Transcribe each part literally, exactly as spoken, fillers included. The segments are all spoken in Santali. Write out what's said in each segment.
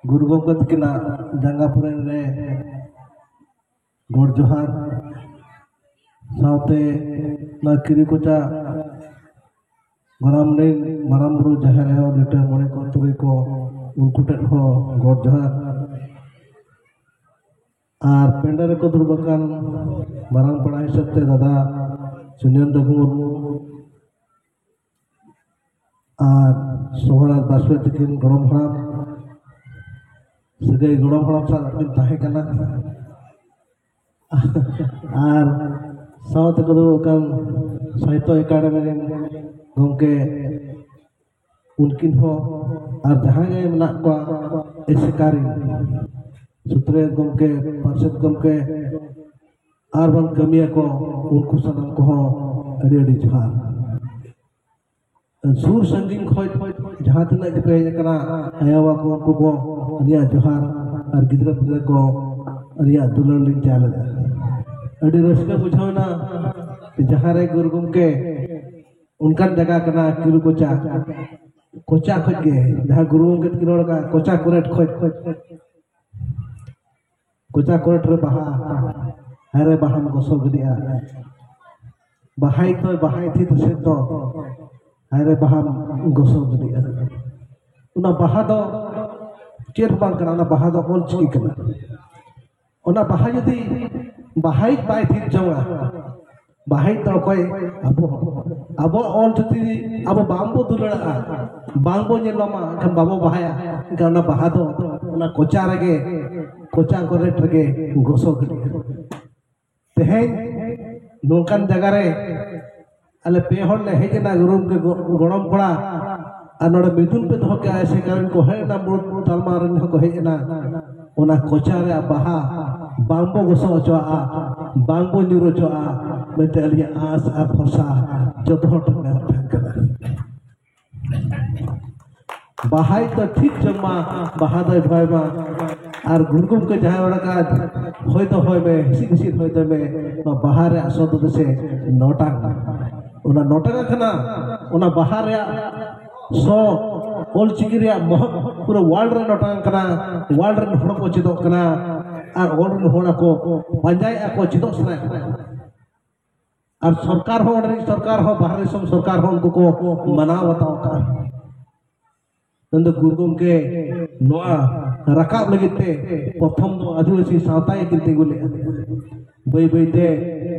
ᱜᱩᱨᱩ ᱜᱚᱢᱠᱮ ᱛᱟᱹᱠᱤᱱᱟᱜ ᱡᱟᱸᱜᱟ ᱯᱩᱨᱟᱹᱭ ᱨᱮ ᱜᱚᱰ ᱡᱚᱦᱟᱨ, ᱥᱟᱶᱛᱮ ᱱᱚᱣᱟ ᱠᱤᱨᱤ ᱠᱚᱪᱟ ᱜᱚᱨᱟᱢ ᱨᱮᱱ ᱢᱟᱨᱟᱝ ᱵᱩᱨᱩ, ᱡᱟᱦᱮᱨ ᱟᱭᱳ, ᱞᱤᱴᱟᱹ ᱢᱚᱬᱮ ᱠᱚ, ᱛᱩᱨᱩᱭ ᱠᱚ, ᱩᱱᱠᱩ ᱴᱷᱮᱱ ᱦᱚᱸ ᱜᱚᱰ ᱡᱚᱦᱟᱨ᱾ ᱟᱨ ᱯᱮᱸᱰᱮ ᱨᱮᱠᱚ ᱫᱩᱲᱩᱵ ᱟᱠᱟᱱ ᱢᱟᱨᱟᱝ ᱯᱮᱲᱟ ᱦᱤᱥᱟᱹᱵ ᱛᱮ ᱫᱟᱫᱟ ᱥᱩᱱᱮᱱ ᱨᱚᱜᱷᱩ ᱢᱩᱨᱢᱩ ᱟᱨ ᱥᱳᱢᱱᱟᱛᱷ ᱵᱟᱥᱠᱮ ᱛᱟᱹᱠᱤᱱ ᱜᱚᱲᱚᱢ ᱦᱟᱲᱟᱢ, ᱥᱟᱹᱜᱟᱹᱭ ᱜᱚᱲᱚᱢ ᱦᱟᱲᱟᱢ ᱥᱟᱞᱟᱜ ᱠᱤᱱ ᱛᱟᱦᱮᱸ ᱠᱟᱱᱟ᱾ ᱟᱨ ᱥᱟᱶᱛᱮ ᱠᱚ ᱫᱩᱲᱩᱵ ᱟᱠᱟᱱ ᱥᱟᱦᱤᱛᱛᱚ ᱮᱠᱟᱰᱮᱢᱤ ᱨᱮᱱ ᱜᱚᱢᱠᱮ, ᱩᱱᱠᱤᱱ ᱦᱚᱸ, ᱟᱨ ᱡᱟᱦᱟᱸᱭ ᱜᱮ ᱢᱮᱱᱟᱜ ᱠᱚᱣᱟ ᱮᱥᱮᱠᱟ ᱨᱮᱱ ᱥᱩᱛᱨᱮᱛ ᱜᱚᱢᱠᱮ, ᱯᱟᱨᱥᱮᱛ ᱜᱚᱢᱠᱮ, ᱟᱨ ᱵᱟᱝ ᱠᱟᱹᱢᱤᱭᱟᱹ ᱠᱚ, ᱩᱱᱠᱩ ᱥᱟᱱᱟᱢ ᱠᱚᱦᱚᱸ ᱟᱹᱰᱤ ᱟᱹᱰᱤ ᱡᱚᱦᱟᱨ᱾ ᱥᱩᱨ ᱥᱟᱺᱜᱤᱧ ᱠᱷᱚᱱ ᱡᱟᱦᱟᱸ ᱛᱤᱱᱟᱹᱜ ᱜᱮᱯᱮ ᱦᱮᱡ ᱟᱠᱟᱱᱟ, ᱟᱭᱳ ᱵᱟᱵᱟ ᱠᱚ, ᱩᱱᱠᱩ ᱠᱚ ᱟᱹᱞᱤᱧᱟᱜ ᱡᱚᱦᱟᱨ, ᱟᱨ ᱜᱤᱫᱽᱨᱟᱹ ᱯᱤᱫᱽᱨᱟᱹ ᱠᱚ ᱟᱹᱞᱤᱧᱟᱜ ᱫᱩᱞᱟᱹᱲ ᱞᱤᱧ ᱪᱟᱞ ᱮᱫᱟ᱾ ᱟᱹᱰᱤ ᱨᱟᱹᱥᱠᱟᱹ ᱵᱩᱡᱷᱟᱹᱣ ᱮᱱᱟ ᱡᱟᱦᱟᱸ ᱨᱮ ᱜᱩᱨᱩ ᱜᱚᱢᱠᱮ ᱚᱱᱠᱟᱱ ᱡᱟᱭᱜᱟ ᱠᱟᱱᱟ, ᱠᱤᱨᱩ ᱠᱚᱪᱟ, ᱠᱚᱪᱟ ᱠᱷᱚᱡ ᱜᱮ, ᱡᱟᱦᱟᱸ ᱜᱩᱨᱩ ᱜᱚᱢᱠᱮ ᱛᱟᱹᱠᱤᱱ ᱨᱚᱲ ᱠᱟᱜᱼᱟ, ᱠᱚᱪᱟ ᱠᱚᱨᱮᱴ ᱠᱷᱚᱡ, ᱠᱚᱪᱟ ᱠᱚᱨᱮᱴ ᱨᱮ ᱵᱟᱦᱟ, ᱦᱟᱭ ᱨᱮ ᱵᱟᱦᱟᱢ ᱜᱚᱥᱚ ᱜᱤᱰᱤᱜᱼᱟ, ᱵᱟᱦᱟᱭ ᱛᱚᱭ ᱵᱟᱦᱟᱭ ᱛᱷᱤᱛ ᱥᱮᱫ ᱫᱚ, ᱦᱟᱭ ᱨᱮ ᱵᱟᱦᱟᱢ ᱜᱚᱥᱚ ᱜᱤᱰᱤᱜᱼᱟ᱾ ᱚᱱᱟ ᱵᱟᱦᱟ ᱫᱚ ᱪᱮᱫ ᱦᱚᱸ ᱵᱟᱝ ᱠᱟᱱᱟ, ᱚᱱᱟ ᱵᱟᱦᱟ ᱫᱚ ᱚᱞ ᱪᱤᱠᱤ ᱠᱟᱱᱟ᱾ ᱚᱱᱟ ᱵᱟᱦᱟ ᱡᱩᱫᱤ ᱵᱟᱦᱟᱭᱤᱡ ᱵᱟᱭ ᱛᱷᱤᱛ ᱡᱚᱝᱟ, ᱵᱟᱦᱟᱭᱤᱡ ᱫᱚ ᱚᱠᱚᱭ? ᱟᱵᱚ ᱦᱚᱲ᱾ ᱟᱵᱚᱣᱟᱜ ᱚᱞ ᱡᱩᱫᱤ ᱟᱵᱚ ᱵᱟᱝᱵᱚ ᱫᱩᱞᱟᱹᱲᱟᱜᱼᱟ, ᱵᱟᱝᱵᱚ ᱧᱮᱞ ᱧᱟᱢᱟ, ᱮᱱᱠᱷᱟᱱ ᱵᱟᱵᱚ ᱵᱟᱦᱟᱭᱟ, ᱮᱱᱠᱷᱟᱱ ᱚᱱᱟ ᱵᱟᱦᱟ ᱫᱚ ᱚᱱᱟ ᱠᱚᱪᱟ ᱨᱮᱜᱮ, ᱠᱚᱪᱟ ᱠᱚᱨᱮᱴ ᱨᱮᱜᱮ ᱜᱚᱥᱚ ᱜᱤᱰᱤᱜᱼᱟ᱾ ᱛᱮᱦᱮᱧ ᱱᱚᱝᱠᱟᱱ ᱡᱟᱭᱜᱟ ᱨᱮ ᱟᱞᱮ ᱯᱮ ᱦᱚᱲ ᱞᱮ ᱦᱮᱡ ᱮᱱᱟ, ᱜᱩᱨᱩ ᱜᱚ-, ᱜᱚᱲᱚᱢ ᱠᱚᱲᱟ, ᱟᱨ ᱱᱚᱰᱮ ᱢᱤᱫᱩᱱ ᱯᱮ ᱫᱚᱦᱚ ᱠᱮᱜᱼᱟ, ᱮᱥᱮᱠᱟ ᱨᱮᱱ ᱠᱚ ᱦᱮᱡ ᱮᱱᱟ, ᱢᱩᱬ ᱛᱟᱞᱢᱟ ᱨᱮᱱ ᱦᱚᱸᱠᱚ ᱦᱮᱡ ᱮᱱᱟ᱾ ᱚᱱᱟ ᱠᱚᱪᱟ ᱨᱮᱭᱟᱜ ᱵᱟᱦᱟ ᱵᱟᱝᱵᱚ ᱜᱚᱥᱚ ᱦᱚᱪᱚᱣᱟᱜᱼᱟ, ᱵᱟᱝᱵᱚ ᱧᱩᱨ ᱦᱚᱪᱚᱣᱟᱜᱼᱟ ᱢᱮᱱᱛᱮ ᱟᱹᱞᱤᱧᱟᱜ ᱟᱸᱥ ᱟᱨ ᱵᱷᱚᱨᱥᱟ ᱡᱚᱛᱚ ᱦᱚᱲ ᱴᱷᱮᱱ ᱱᱮᱦᱚᱨ ᱛᱟᱦᱮᱱ ᱠᱟᱱᱟ᱾ ᱵᱟᱦᱟᱭ ᱫᱚ ᱴᱷᱤᱠ ᱡᱚᱝ ᱢᱟ, ᱵᱟᱦᱟ ᱫᱚᱭ ᱵᱷᱟᱭ ᱢᱟ᱾ ᱟᱨ ᱜᱩᱨᱩ ᱜᱚᱢᱠᱮ ᱡᱟᱦᱟᱸᱭ ᱚᱲᱟᱜ ᱠᱟᱡ, ᱦᱚᱭ ᱫᱚ ᱦᱚᱭ ᱢᱮ, ᱦᱤᱥᱤᱫ ᱦᱤᱥᱤᱫ ᱦᱚᱭ ᱫᱚᱭ ᱢᱮ, ᱱᱚᱣᱟ ᱵᱟᱦᱟ ᱨᱮᱭᱟᱜ ᱥᱚ ᱫᱚ ᱥᱮ ᱱᱚᱴᱟᱝ᱾ ᱚᱱᱟ ᱱᱚᱴᱟᱝ ᱟᱠᱟᱱᱟ, ᱚᱱᱟ ᱵᱟᱦᱟ ᱨᱮᱭᱟᱜ ᱥᱚ ᱚᱞ ᱪᱤᱠᱤ ᱨᱮᱭᱟᱜ ᱢᱚᱦᱚᱛ ᱯᱩᱨᱟᱹ ᱣᱟᱨᱞᱰ ᱨᱮ ᱱᱚᱴᱟᱝ ᱠᱟᱱᱟ᱾ ᱣᱟᱨᱞᱰ ᱨᱮᱱ ᱦᱚᱲ ᱠᱚ ᱪᱮᱫᱚᱜ ᱠᱟᱱᱟ ᱟᱨ ᱚᱞ ᱨᱮᱱ ᱦᱚᱲ ᱠᱚ ᱯᱟᱸᱡᱟᱭᱮᱫᱼᱟ ᱠᱚ, ᱪᱮᱫᱚᱜ ᱥᱟᱱᱟᱭᱮᱫ ᱠᱚᱣᱟ᱾ ᱟᱨ ᱥᱚᱨᱠᱟᱨ ᱦᱚᱸ, ᱚᱸᱰᱮ ᱨᱤᱱ ᱥᱚᱨᱠᱟᱨ ᱦᱚᱸ, ᱵᱟᱦᱨᱮ ᱫᱤᱥᱚᱢ ᱥᱚᱨᱠᱟᱨ ᱦᱚᱸ ᱩᱱᱠᱩ ᱠᱚ ᱢᱟᱱᱟᱣ ᱵᱟᱛᱟᱣ ᱟᱠᱟᱫᱼᱟ᱾ ᱢᱮᱱᱫᱚ ᱜᱩᱨᱩ ᱜᱚᱢᱠᱮ ᱱᱚᱣᱟ ᱨᱟᱠᱟᱵ ᱞᱟᱹᱜᱤᱫ ᱛᱮ ᱯᱨᱚᱛᱷᱚᱢ ᱫᱚ ᱟᱹᱫᱤᱵᱟᱹᱥᱤ ᱥᱟᱶᱛᱟ ᱜᱮᱠᱤᱱ ᱛᱤᱸᱜᱩ ᱞᱮᱫᱼᱟ᱾ ᱵᱟᱹᱭ ᱵᱟᱹᱭ ᱛᱮ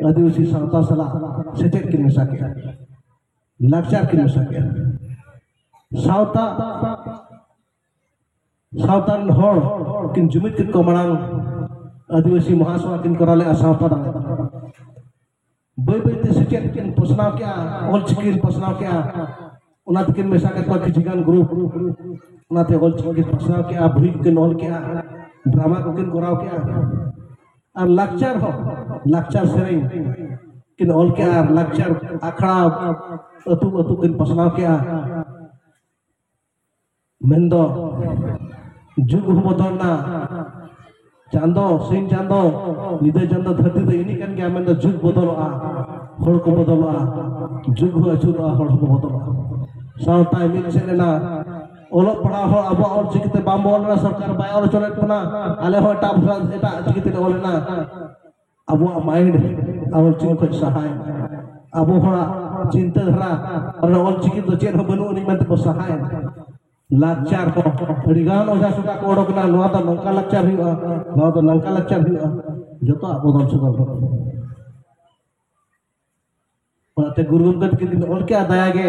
ᱟᱹᱫᱤᱵᱟᱹᱥᱤ ᱥᱟᱶᱛᱟ ᱥᱟᱞᱟᱜ ᱥᱮᱪᱮᱫ ᱠᱤᱱ ᱢᱮᱥᱟ ᱠᱮᱫᱼᱟ, ᱞᱟᱠᱪᱟᱨ ᱠᱤᱱ ᱢᱮᱥᱟ ᱠᱮᱫᱼᱟ᱾ ᱥᱟᱶᱛᱟ, ᱥᱟᱶᱛᱟ ᱨᱮᱱ ᱦᱚᱲ ᱠᱤᱱ ᱡᱩᱢᱤᱫ ᱠᱮᱫ ᱠᱚ ᱢᱟᱲᱟᱝ᱾ ᱟᱹᱫᱤᱵᱟᱹᱥᱤ ᱢᱚᱦᱟᱥᱚᱵᱷᱟ ᱠᱤᱱ ᱠᱚᱨᱟᱣ ᱞᱮᱫᱼᱟ, ᱥᱟᱶᱛᱟ ᱫᱟᱲᱮ᱾ ᱵᱟᱹᱭ ᱵᱟᱹᱭ ᱛᱮ ᱥᱮᱪᱮᱫ ᱠᱤᱱ ᱯᱟᱥᱱᱟᱣ ᱠᱮᱫᱼᱟ, ᱚᱞ ᱪᱤᱠᱤ ᱠᱤᱱ ᱯᱟᱥᱱᱟᱣ ᱠᱮᱫᱼᱟ᱾ ᱚᱱᱟ ᱛᱮᱠᱤᱱ ᱢᱮᱥᱟ ᱠᱮᱫ ᱠᱚᱣᱟ ᱠᱤᱪᱷᱩ ᱜᱟᱱ ᱜᱨᱩᱯ᱾ ᱚᱱᱟᱛᱮ ᱚᱞ ᱪᱤᱠᱤ ᱠᱤᱱ ᱯᱟᱥᱱᱟᱣ ᱠᱮᱫᱼᱟ, ᱵᱳᱭ ᱠᱚᱠᱤᱱ ᱚᱞ ᱠᱮᱫᱼᱟ, ᱰᱨᱟᱢᱟ ᱠᱚᱠᱤᱱ ᱠᱚᱨᱟᱣ ᱠᱮᱫᱼᱟ᱾ ᱟᱨ ᱞᱟᱠᱪᱟᱨ ᱦᱚᱸ, ᱞᱟᱠᱪᱟᱨ ᱥᱮᱨᱮᱧ ᱠᱤᱱ ᱚᱞ ᱠᱮᱫᱼᱟ, ᱟᱨ ᱞᱟᱠᱪᱟᱨ ᱟᱠᱷᱲᱟ ᱟᱹᱛᱩ ᱟᱹᱛᱩ ᱠᱤᱱ ᱯᱟᱥᱱᱟᱣ ᱠᱮᱫᱼᱟ᱾ ᱢᱮᱱᱫᱚ ᱡᱩᱜᱽ ᱦᱚᱸ ᱵᱚᱫᱚᱞ ᱮᱱᱟ᱾ ᱪᱟᱸᱫᱚ, ᱥᱤᱧ ᱪᱟᱸᱫᱚ, ᱧᱤᱫᱟᱹ ᱪᱟᱸᱫᱚ, ᱫᱷᱟᱹᱨᱛᱤ ᱫᱚ ᱤᱱᱟᱹᱜ ᱠᱟᱱ ᱜᱮᱭᱟ᱾ ᱢᱮᱱᱫᱚ ᱡᱩᱜᱽ ᱵᱚᱫᱚᱞᱚᱜᱼᱟ, ᱦᱚᱲ ᱠᱚ ᱵᱚᱫᱚᱞᱚᱜᱼᱟ, ᱡᱩᱜᱽ ᱦᱚᱸ ᱟᱹᱪᱩᱨᱚᱜᱼᱟ, ᱦᱚᱲ ᱦᱚᱸᱠᱚ ᱵᱚᱫᱚᱞᱚᱜᱼᱟ᱾ ᱥᱟᱶᱛᱟᱭ ᱢᱤᱫ ᱥᱮᱫ ᱮᱱᱟ᱾ ᱚᱞᱚᱜ ᱯᱟᱲᱦᱟᱣ ᱦᱚᱸ ᱟᱵᱚᱣᱟᱜ ᱚᱞ ᱪᱤᱠᱤᱛᱮ ᱵᱟᱝ ᱵᱚᱱ ᱚᱞ ᱞᱮᱱᱟ, ᱥᱚᱨᱠᱟᱨ ᱵᱟᱭ ᱚᱞ ᱦᱚᱪᱚ ᱞᱮᱫ ᱵᱚᱱᱟ᱾ ᱟᱞᱮ ᱦᱚᱸ ᱮᱴᱟᱜ ᱵᱷᱟᱥᱟ, ᱮᱴᱟᱜ ᱪᱤᱠᱤ ᱛᱮᱞᱮ ᱚᱞ ᱮᱱᱟ᱾ ᱟᱵᱚᱣᱟᱜ ᱢᱟᱭᱤᱱᱰ ᱚᱞ ᱪᱤᱠᱤ ᱠᱷᱚᱱ ᱥᱟᱦᱟᱭᱮᱱᱟ᱾ ᱟᱵᱚ ᱦᱚᱲᱟᱜ ᱪᱤᱱᱛᱟᱹ ᱫᱷᱟᱨᱟ ᱚᱞ ᱪᱤᱠᱤ ᱫᱚ ᱪᱮᱫ ᱦᱚᱸ ᱵᱟᱹᱱᱩᱜ ᱟᱹᱱᱤᱡ ᱢᱮᱱᱛᱮ ᱵᱚ ᱥᱟᱦᱟᱭᱮᱱᱟ᱾ ᱞᱟᱠᱪᱟᱨ ᱠᱚ ᱟᱹᱰᱤ ᱜᱟᱱ ᱚᱡᱷᱟ ᱥᱚᱠᱟ ᱠᱚ ᱚᱰᱚᱠ ᱮᱱᱟ, ᱱᱚᱣᱟ ᱫᱚ ᱱᱚᱝᱠᱟ ᱞᱟᱠᱪᱟᱨ ᱦᱩᱭᱩᱜᱼᱟ, ᱱᱚᱣᱟ ᱫᱚ ᱱᱚᱝᱠᱟ ᱞᱟᱠᱪᱟᱨ ᱦᱩᱭᱩᱜᱼᱟ᱾ ᱡᱚᱛᱚᱣᱟᱜ ᱵᱚᱫᱚᱞ ᱥᱚᱫᱚᱞ ᱠᱚ᱾ ᱚᱱᱟᱛᱮ ᱜᱩᱨᱩ ᱜᱚᱢᱠᱮ ᱛᱟᱹᱠᱤᱱ ᱠᱤᱱ ᱚᱞ ᱠᱮᱜᱼᱟ ᱫᱟᱭᱟ ᱜᱮ,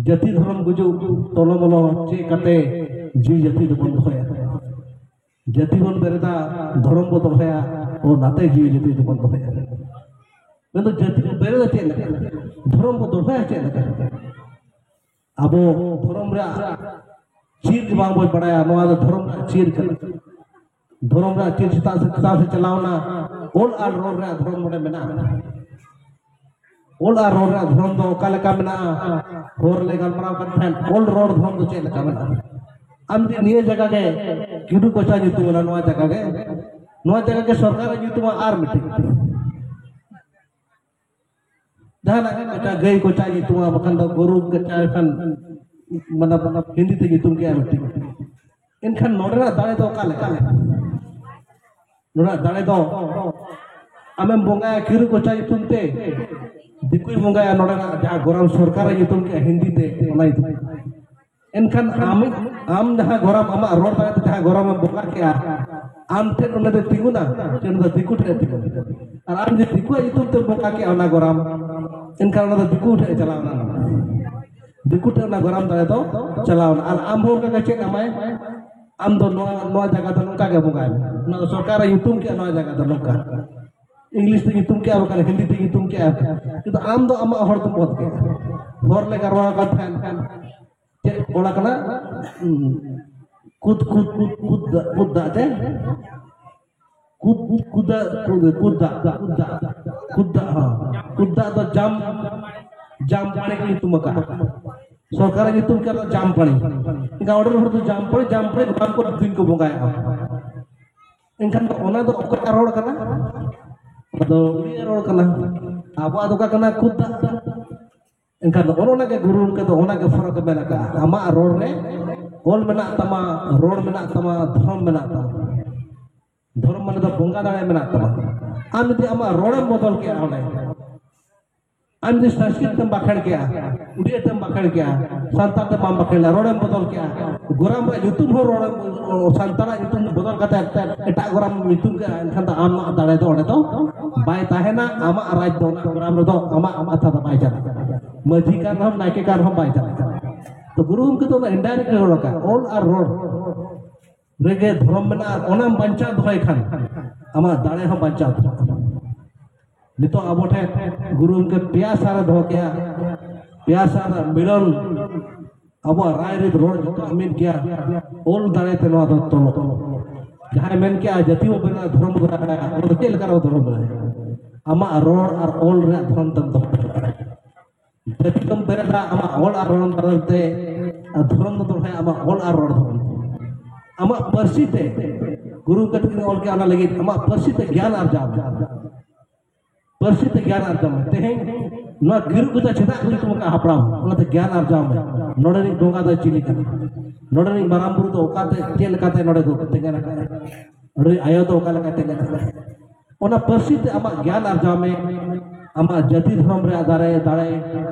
ᱡᱟᱹᱛᱤ ᱫᱷᱚᱨᱚᱢ ᱜᱩᱡᱩᱜ ᱛᱚᱞᱚ ᱢᱚᱞᱚ ᱪᱮᱫ ᱠᱟᱛᱮ ᱡᱤᱣᱤ ᱡᱟᱹᱛᱤ ᱫᱚᱵᱚᱱ ᱫᱚᱦᱚᱭᱟ? ᱡᱟᱹᱛᱤ ᱵᱚᱱ ᱵᱮᱨᱮᱫᱟ, ᱫᱷᱚᱨᱚᱢ ᱵᱚ ᱫᱚᱦᱚᱭᱟ, ᱚᱱᱟᱛᱮ ᱡᱤᱣᱤ ᱡᱟᱹᱛᱤ ᱫᱚᱵᱚᱱ ᱫᱚᱦᱚᱭᱟ᱾ ᱢᱮᱱᱫᱚ ᱡᱟᱹᱛᱤ ᱵᱚᱱ ᱵᱮᱨᱮᱫᱟ ᱪᱮᱫ ᱞᱮᱠᱟ? ᱫᱷᱚᱨᱚᱢ ᱵᱚ ᱫᱚᱦᱚᱭᱟ ᱪᱮᱫ ᱞᱮᱠᱟ? ᱟᱵᱚ ᱫᱷᱚᱨᱚᱢ ᱨᱮᱭᱟᱜ ᱪᱤᱨ ᱜᱮ ᱵᱟᱝ ᱵᱚᱱ ᱵᱟᱲᱟᱭᱟ, ᱱᱚᱣᱟ ᱫᱚ ᱫᱷᱚᱨᱚᱢ ᱨᱮᱭᱟᱜ ᱪᱤᱨ ᱠᱟᱱᱟ᱾ ᱫᱷᱚᱨᱚᱢ ᱨᱮᱭᱟᱜ ᱪᱤᱨ ᱪᱮᱛᱟᱱ ᱥᱮ ᱪᱮᱛᱟᱱ ᱥᱮ ᱪᱟᱞᱟᱣ ᱮᱱᱟ, ᱚᱞ ᱟᱨ ᱨᱚᱲ ᱨᱮᱭᱟᱜ ᱫᱷᱚᱨᱚᱢ ᱱᱚᱰᱮ ᱢᱮᱱᱟᱜᱼᱟ᱾ ᱚᱞ ᱟᱨ ᱨᱚᱲ ᱨᱮᱭᱟᱜ ᱫᱷᱚᱨᱚᱢ ᱫᱚ ᱚᱠᱟ ᱞᱮᱠᱟ ᱢᱮᱱᱟᱜᱼᱟ? ᱦᱚᱨ ᱨᱮᱞᱮ ᱜᱟᱞᱢᱟᱨᱟᱣ ᱠᱟᱱ ᱛᱟᱦᱮᱸᱫ, ᱚᱞ ᱨᱚᱲ ᱫᱷᱚᱨᱚᱢ ᱫᱚ ᱪᱮᱫ ᱞᱮᱠᱟ ᱢᱮᱱᱟᱜᱼᱟ? ᱟᱢ ᱡᱮ ᱱᱤᱭᱟᱹ ᱡᱟᱭᱜᱟ ᱜᱮ ᱠᱤᱰᱩ ᱠᱚᱪᱟ ᱧᱩᱛᱩᱢ ᱮᱱᱟ, ᱱᱚᱣᱟ ᱡᱟᱭᱜᱟ ᱜᱮ, ᱱᱚᱣᱟ ᱡᱟᱭᱜᱟ ᱜᱮ ᱥᱚᱨᱠᱟᱨ ᱮ ᱧᱩᱛᱩᱢᱟ ᱟᱨ ᱢᱤᱫᱴᱤᱡ᱾ ᱡᱟᱦᱟᱱᱟᱜ ᱜᱮ ᱠᱚᱪᱟ, ᱜᱟᱹᱭ ᱠᱚᱪᱟ ᱧᱩᱛᱩᱢᱟ, ᱵᱟᱠᱷᱟᱱ ᱫᱚ ᱜᱩᱨᱩ ᱠᱚᱪᱟ ᱠᱷᱟᱱ ᱢᱟᱱᱮ ᱦᱤᱱᱫᱤ ᱛᱮ ᱧᱩᱛᱩᱢ ᱠᱮᱜᱼᱟ ᱢᱤᱫᱴᱤᱡ᱾ ᱮᱱᱠᱷᱟᱱ ᱱᱚᱰᱮᱱᱟᱜ ᱫᱟᱲᱮ ᱫᱚ ᱚᱠᱟ ᱞᱮᱠᱟ? ᱱᱚᱰᱮᱱᱟᱜ ᱫᱟᱲᱮ ᱫᱚ ᱟᱢᱮᱢ ᱵᱚᱸᱜᱟᱭᱟ ᱠᱤᱨᱩ ᱠᱚᱪᱟ ᱧᱩᱛᱩᱢ ᱛᱮ, ᱫᱤᱠᱩᱭ ᱵᱚᱸᱜᱟᱭᱟ ᱱᱚᱰᱮᱱᱟᱜ ᱡᱟᱦᱟᱸ ᱜᱚᱨᱟᱢ ᱥᱚᱨᱠᱟᱨᱮ ᱧᱩᱛᱩᱢ ᱠᱮᱜᱼᱟ ᱦᱤᱱᱫᱤ ᱛᱮ, ᱚᱱᱟ ᱧᱩᱛᱩᱢ᱾ ᱮᱱᱠᱷᱟᱱ ᱟᱢ, ᱟᱢ ᱡᱟᱦᱟᱸ ᱜᱚᱨᱟᱢ, ᱟᱢᱟᱜ ᱨᱚᱲ ᱫᱟᱲᱮ ᱛᱮ ᱡᱟᱦᱟᱸ ᱜᱚᱨᱟᱢ ᱮᱢ ᱵᱚᱸᱜᱟ ᱠᱮᱜᱼᱟ, ᱟᱢ ᱴᱷᱮᱱ ᱚᱱᱟ ᱫᱚ ᱛᱤᱸᱜᱩᱱᱟ ᱥᱮ ᱚᱱᱟ ᱫᱚ ᱫᱤᱠᱩ ᱴᱷᱮᱱ ᱛᱤᱸᱜᱩᱱᱟ? ᱟᱨ ᱟᱢ ᱡᱩᱫᱤ ᱫᱤᱠᱩᱣᱟᱜ ᱧᱩᱛᱩᱢ ᱛᱮᱢ ᱵᱚᱸᱜᱟ ᱠᱮᱜᱼᱟ ᱚᱱᱟ ᱜᱚᱨᱟᱢ, ᱮᱱᱠᱷᱟᱱ ᱚᱱᱟ ᱫᱚ ᱫᱤᱠᱩ ᱴᱷᱮᱱ ᱪᱟᱞᱟᱣ ᱮᱱᱟ᱾ ᱫᱤᱠᱩ ᱴᱷᱮᱱ ᱚᱱᱟ ᱜᱚᱨᱟᱢ ᱫᱟᱲᱮ ᱫᱚ ᱪᱟᱞᱟᱣ ᱮᱱᱟ᱾ ᱟᱨ ᱟᱢ ᱦᱚᱸ ᱚᱱᱠᱟ ᱜᱮ ᱪᱮᱫ ᱟᱢᱟᱭ, ᱟᱢ ᱫᱚ ᱱᱚᱣᱟ, ᱱᱚᱣᱟ ᱡᱟᱭᱜᱟ ᱫᱚ ᱱᱚᱝᱠᱟ ᱜᱮ ᱵᱚᱸᱜᱟᱭ ᱢᱮ, ᱱᱚᱣᱟ ᱫᱚ ᱥᱚᱨᱠᱟᱨᱮ ᱧᱩᱛᱩᱢ ᱠᱮᱜᱼᱟ, ᱱᱚᱣᱟ ᱡᱟᱭᱜᱟ ᱫᱚ ᱱᱚᱝᱠᱟ, ᱤᱝᱞᱤᱥ ᱛᱮ ᱧᱩᱛᱩᱢ ᱠᱮᱜᱼᱟ, ᱵᱟᱠᱷᱟᱱ ᱦᱤᱱᱫᱤ ᱛᱮ ᱧᱩᱛᱩᱢ ᱠᱮᱜᱼᱟ᱾ ᱠᱤᱱᱛᱩ ᱟᱢ ᱫᱚ ᱟᱢᱟᱜ ᱦᱚᱲ ᱫᱚᱢ ᱚᱞ ᱠᱮᱜᱼᱟ᱾ ᱦᱚᱲ ᱞᱮᱠᱟ ᱨᱚᱲ ᱠᱟᱱ ᱛᱟᱦᱮᱸᱱ ᱠᱷᱟᱱ ᱪᱮᱫ ᱚᱞ ᱟᱠᱟᱱᱟ? ᱦᱩᱸ᱾ ᱠᱩᱫ, ᱠᱩᱫ, ᱠᱩᱫ, ᱠᱩᱫ ᱫᱟᱜ, ᱠᱩᱫ ᱫᱟᱜ ᱛᱮ? ᱠᱩᱫ, ᱠᱩᱫ, ᱠᱩᱫ ᱫᱟᱜ, ᱠᱩᱫ, ᱠᱩᱫ ᱫᱟᱜ, ᱠᱩᱫ ᱫᱟᱜ, ᱠᱩᱫ ᱫᱟᱜ, ᱦᱚᱸ᱾ ᱠᱩᱫ ᱫᱟᱜ ᱫᱚ ᱡᱟᱢ, ᱡᱟᱢ ᱯᱟᱲᱤ ᱠᱚ ᱧᱩᱛᱩᱢ ᱟᱠᱟᱫᱼᱟ᱾ ᱥᱚᱨᱠᱟᱨᱮ ᱧᱩᱛᱩᱢ ᱠᱮᱫ ᱫᱚ ᱡᱟᱢ ᱯᱟᱲᱤ᱾ ᱮᱱᱠᱷᱟᱱ ᱚᱸᱰᱮ ᱨᱮᱱ ᱦᱚᱲ ᱫᱚ ᱡᱟᱢ ᱯᱟᱲᱤ, ᱡᱟᱢ ᱯᱟᱲᱤ ᱜᱚᱴᱟᱢ ᱠᱚ ᱫᱤᱱ ᱠᱚ ᱵᱚᱸᱜᱟᱭᱟ᱾ ᱮᱱᱠᱷᱟᱱ ᱫᱚ ᱚᱱᱟ ᱫᱚ ᱚᱠᱚᱭᱟᱜ ᱨᱚᱲ ᱠᱟᱱᱟ? ᱚᱱᱟ ᱫᱚ ᱩᱱᱤᱭᱟᱜ ᱨᱚᱲ ᱠᱟᱱᱟ᱾ ᱟᱵᱚᱣᱟᱜ ᱫᱚ ᱚᱠᱟ ᱠᱟᱱᱟ? ᱠᱩᱫ ᱫᱟᱜ᱾ ᱮᱱᱠᱷᱟᱱ ᱫᱚ ᱚᱱ ᱚᱱᱟ ᱜᱮ ᱜᱩᱨᱩ ᱜᱚᱢᱠᱮ ᱫᱚ ᱚᱱᱟ ᱜᱮ ᱯᱷᱚᱨᱚᱠ ᱢᱮᱱ ᱟᱠᱟᱫᱼᱟ᱾ ᱟᱢᱟᱜ ᱨᱚᱲ ᱨᱮ ᱚᱞ ᱢᱮᱱᱟᱜ ᱛᱟᱢᱟ, ᱨᱚᱲ ᱢᱮᱱᱟᱜ ᱛᱟᱢᱟ, ᱫᱷᱚᱨᱚᱢ ᱢᱮᱱᱟᱜ ᱛᱟᱢᱟ᱾ ᱫᱷᱚᱨᱚᱢ ᱢᱟᱱᱮ ᱫᱚ ᱵᱚᱸᱜᱟ ᱫᱟᱲᱮ ᱢᱮᱱᱟᱜ ᱛᱟᱢᱟ᱾ ᱟᱢ ᱡᱩᱫᱤ ᱟᱢᱟᱜ ᱨᱚᱲᱮᱢ ᱵᱚᱫᱚᱞ ᱠᱮᱜᱼᱟ ᱚᱸᱰᱮ, ᱟᱢ ᱡᱩᱫᱤ ᱥᱚᱝᱥᱠᱨᱤᱛ ᱛᱮᱢ ᱵᱟᱠᱷᱮᱲ ᱠᱮᱜᱼᱟ, ᱩᱰᱤᱭᱟ ᱛᱮᱢ ᱵᱟᱠᱷᱮᱲ ᱠᱮᱜᱼᱟ, ᱥᱟᱱᱛᱟᱲ ᱛᱮ ᱵᱟᱢ ᱵᱟᱠᱷᱮᱲ ᱞᱮᱜᱼᱟ, ᱨᱚᱲᱮᱢ ᱵᱚᱫᱚᱞ ᱠᱮᱜᱼᱟ, ᱜᱚᱨᱟᱢ ᱨᱮᱭᱟᱜ ᱧᱩᱛᱩᱢ ᱦᱚᱸ ᱨᱚᱲᱮᱢ, ᱥᱟᱱᱛᱟᱲᱟᱜ ᱧᱩᱛᱩᱢ ᱵᱚᱫᱚᱞ ᱠᱟᱛᱮ ᱮᱴᱟᱜ ᱜᱚᱨᱟᱢ ᱧᱩᱛᱩᱢ ᱠᱮᱜᱼᱟ, ᱮᱱᱠᱷᱟᱱ ᱫᱚ ᱟᱢᱟᱜ ᱫᱟᱲᱮ ᱫᱚ ᱚᱸᱰᱮ ᱫᱚ ᱵᱟᱭ ᱛᱟᱦᱮᱱᱟ, ᱟᱢᱟᱜ ᱨᱟᱡᱽ ᱫᱚ ᱚᱱᱟ ᱜᱚᱨᱟᱢ ᱨᱮᱫᱚ ᱟᱢᱟᱜ ᱠᱟᱛᱷᱟ ᱫᱚ ᱵᱟᱭ ᱪᱟᱞᱟᱜᱼᱟ᱾ ᱢᱟᱹᱡᱷᱤ ᱠᱟᱱ ᱨᱮᱦᱚᱸᱢ, ᱱᱟᱭᱠᱮ ᱠᱟᱱ ᱨᱮᱦᱚᱸᱢ ᱵᱟᱭ ᱪᱟᱞᱟᱜᱼᱟ᱾ ᱛᱚ ᱜᱩᱨᱩ ᱜᱚᱢᱠᱮ ᱫᱚ ᱚᱱᱟ indirect ᱨᱚᱲ ᱟᱠᱟᱫ, ᱚᱞ ᱟᱨ ᱨᱚᱲ ᱨᱮᱜᱮ ᱫᱷᱚᱨᱚᱢ ᱢᱮᱱᱟᱜᱼᱟ, ᱟᱨ ᱚᱱᱟᱢ ᱵᱟᱧᱪᱟᱣ ᱫᱚᱦᱚᱭ ᱠᱷᱟᱱ ᱟᱢᱟᱜ ᱫᱟᱲᱮ ᱦᱚᱸ ᱵᱟᱧᱪᱟᱣ ᱛᱟᱦᱮᱱᱟ᱾ ᱱᱤᱛᱚᱜ ᱟᱵᱚ ᱴᱷᱮᱱ ᱜᱩᱨᱩ ᱜᱚᱢᱠᱮ ᱯᱮᱭᱟ ᱥᱟᱨᱮ ᱫᱚᱦᱚ ᱠᱮᱜᱼᱟ, ᱯᱮᱭᱟ ᱥᱟᱨ ᱢᱤᱞᱚᱱ ᱟᱵᱚᱣᱟᱜ ᱨᱟᱭ ᱨᱤᱛ ᱨᱚᱲ ᱡᱚᱛᱚ ᱢᱤᱫ ᱜᱮᱭᱟ, ᱚᱞ ᱫᱟᱲᱮ ᱛᱮ ᱱᱚᱣᱟ ᱫᱚ ᱛᱚᱞᱚᱜ᱾ ᱡᱟᱦᱟᱸᱭ ᱢᱮᱱ ᱠᱮᱜᱼᱟ ᱡᱟᱹᱛᱤ ᱵᱚ ᱵᱮᱱᱟᱣᱟ, ᱫᱷᱚᱨᱚᱢ ᱵᱚ ᱵᱮᱱᱟᱣᱟ, ᱚᱱᱟ ᱫᱚ ᱪᱮᱫ ᱞᱮᱠᱟ ᱨᱮ ᱫᱷᱚᱨᱚᱢ ᱵᱮᱱᱟᱣᱟ? ᱟᱢᱟᱜ ᱨᱚᱲ ᱟᱨ ᱚᱞ ᱨᱮᱭᱟᱜ ᱫᱷᱚᱨᱚᱢ ᱛᱮᱢ ᱫᱚᱦᱚ ᱫᱟᱲᱮᱭᱟᱜᱼᱟ᱾ ᱡᱟᱹᱛᱤ ᱫᱚᱢ ᱵᱮᱨᱮᱫᱟ ᱟᱢᱟᱜ ᱚᱞ ᱟᱨ ᱨᱚᱲ ᱫᱷᱚᱨᱚᱢ ᱛᱮ, ᱟᱨ ᱫᱷᱚᱨᱚᱢ ᱫᱚ ᱫᱚᱦᱚᱭᱟ ᱟᱢᱟᱜ ᱚᱞ ᱟᱨ ᱨᱚᱲ ᱫᱷᱚᱨᱚᱢ ᱛᱮ᱾ ᱟᱢᱟᱜ ᱯᱟᱹᱨᱥᱤ ᱛᱮ, ᱜᱩᱨᱩ ᱜᱚᱢᱠᱮ ᱛᱟᱹᱠᱤᱱ ᱚᱞ ᱠᱮᱜᱼᱟ, ᱚᱱᱟ ᱞᱟᱹᱜᱤᱫ ᱟᱢᱟᱜ ᱯᱟᱹᱨᱥᱤ ᱛᱮ ᱜᱮᱭᱟᱱ ᱟᱨᱡᱟᱣ ᱢᱮ᱾ ᱯᱟᱹᱨᱥᱤ ᱛᱮ ᱜᱮᱭᱟᱱ ᱟᱨᱡᱟᱣ ᱢᱮ᱾ ᱛᱮᱦᱮᱧ ᱱᱚᱣᱟ ᱠᱤᱨᱩᱵ ᱠᱟᱛᱷᱟ ᱪᱮᱫᱟᱜ ᱠᱚ ᱧᱩᱛᱩᱢ ᱟᱠᱟᱫᱼᱟ ᱦᱟᱯᱲᱟᱢ? ᱚᱱᱟᱛᱮ ᱜᱮᱭᱟᱱ ᱟᱨᱡᱟᱣ ᱢᱮ᱾ ᱱᱚᱰᱮ ᱨᱤᱱ ᱵᱚᱸᱜᱟ ᱫᱚᱭ ᱪᱤᱞᱤ ᱠᱟᱱᱟ? ᱱᱚᱰᱮ ᱨᱤᱱ ᱢᱟᱨᱟᱝ ᱵᱩᱨᱩ ᱫᱚ ᱚᱠᱟᱛᱮ, ᱪᱮᱫ ᱞᱮᱠᱟᱛᱮ ᱱᱚᱰᱮ ᱠᱚ ᱛᱮᱸᱜᱮᱱ ᱟᱠᱟᱫᱼᱟ? ᱱᱚᱰᱮ ᱨᱤᱱ ᱟᱭᱳ ᱫᱚ ᱚᱠᱟ ᱞᱮᱠᱟᱭ ᱛᱮᱸᱜᱮᱱ ᱟᱠᱟᱫᱼᱟ? ᱚᱱᱟ ᱯᱟᱹᱨᱥᱤ ᱛᱮ ᱟᱢᱟᱜ ᱜᱮᱭᱟᱱ ᱟᱨᱡᱟᱣ ᱢᱮ᱾ ᱟᱢᱟᱜ ᱡᱟᱹᱛᱤ ᱫᱷᱚᱨᱚᱢ ᱨᱮᱭᱟᱜ ᱫᱟᱲᱮ, ᱫᱟᱲᱮ,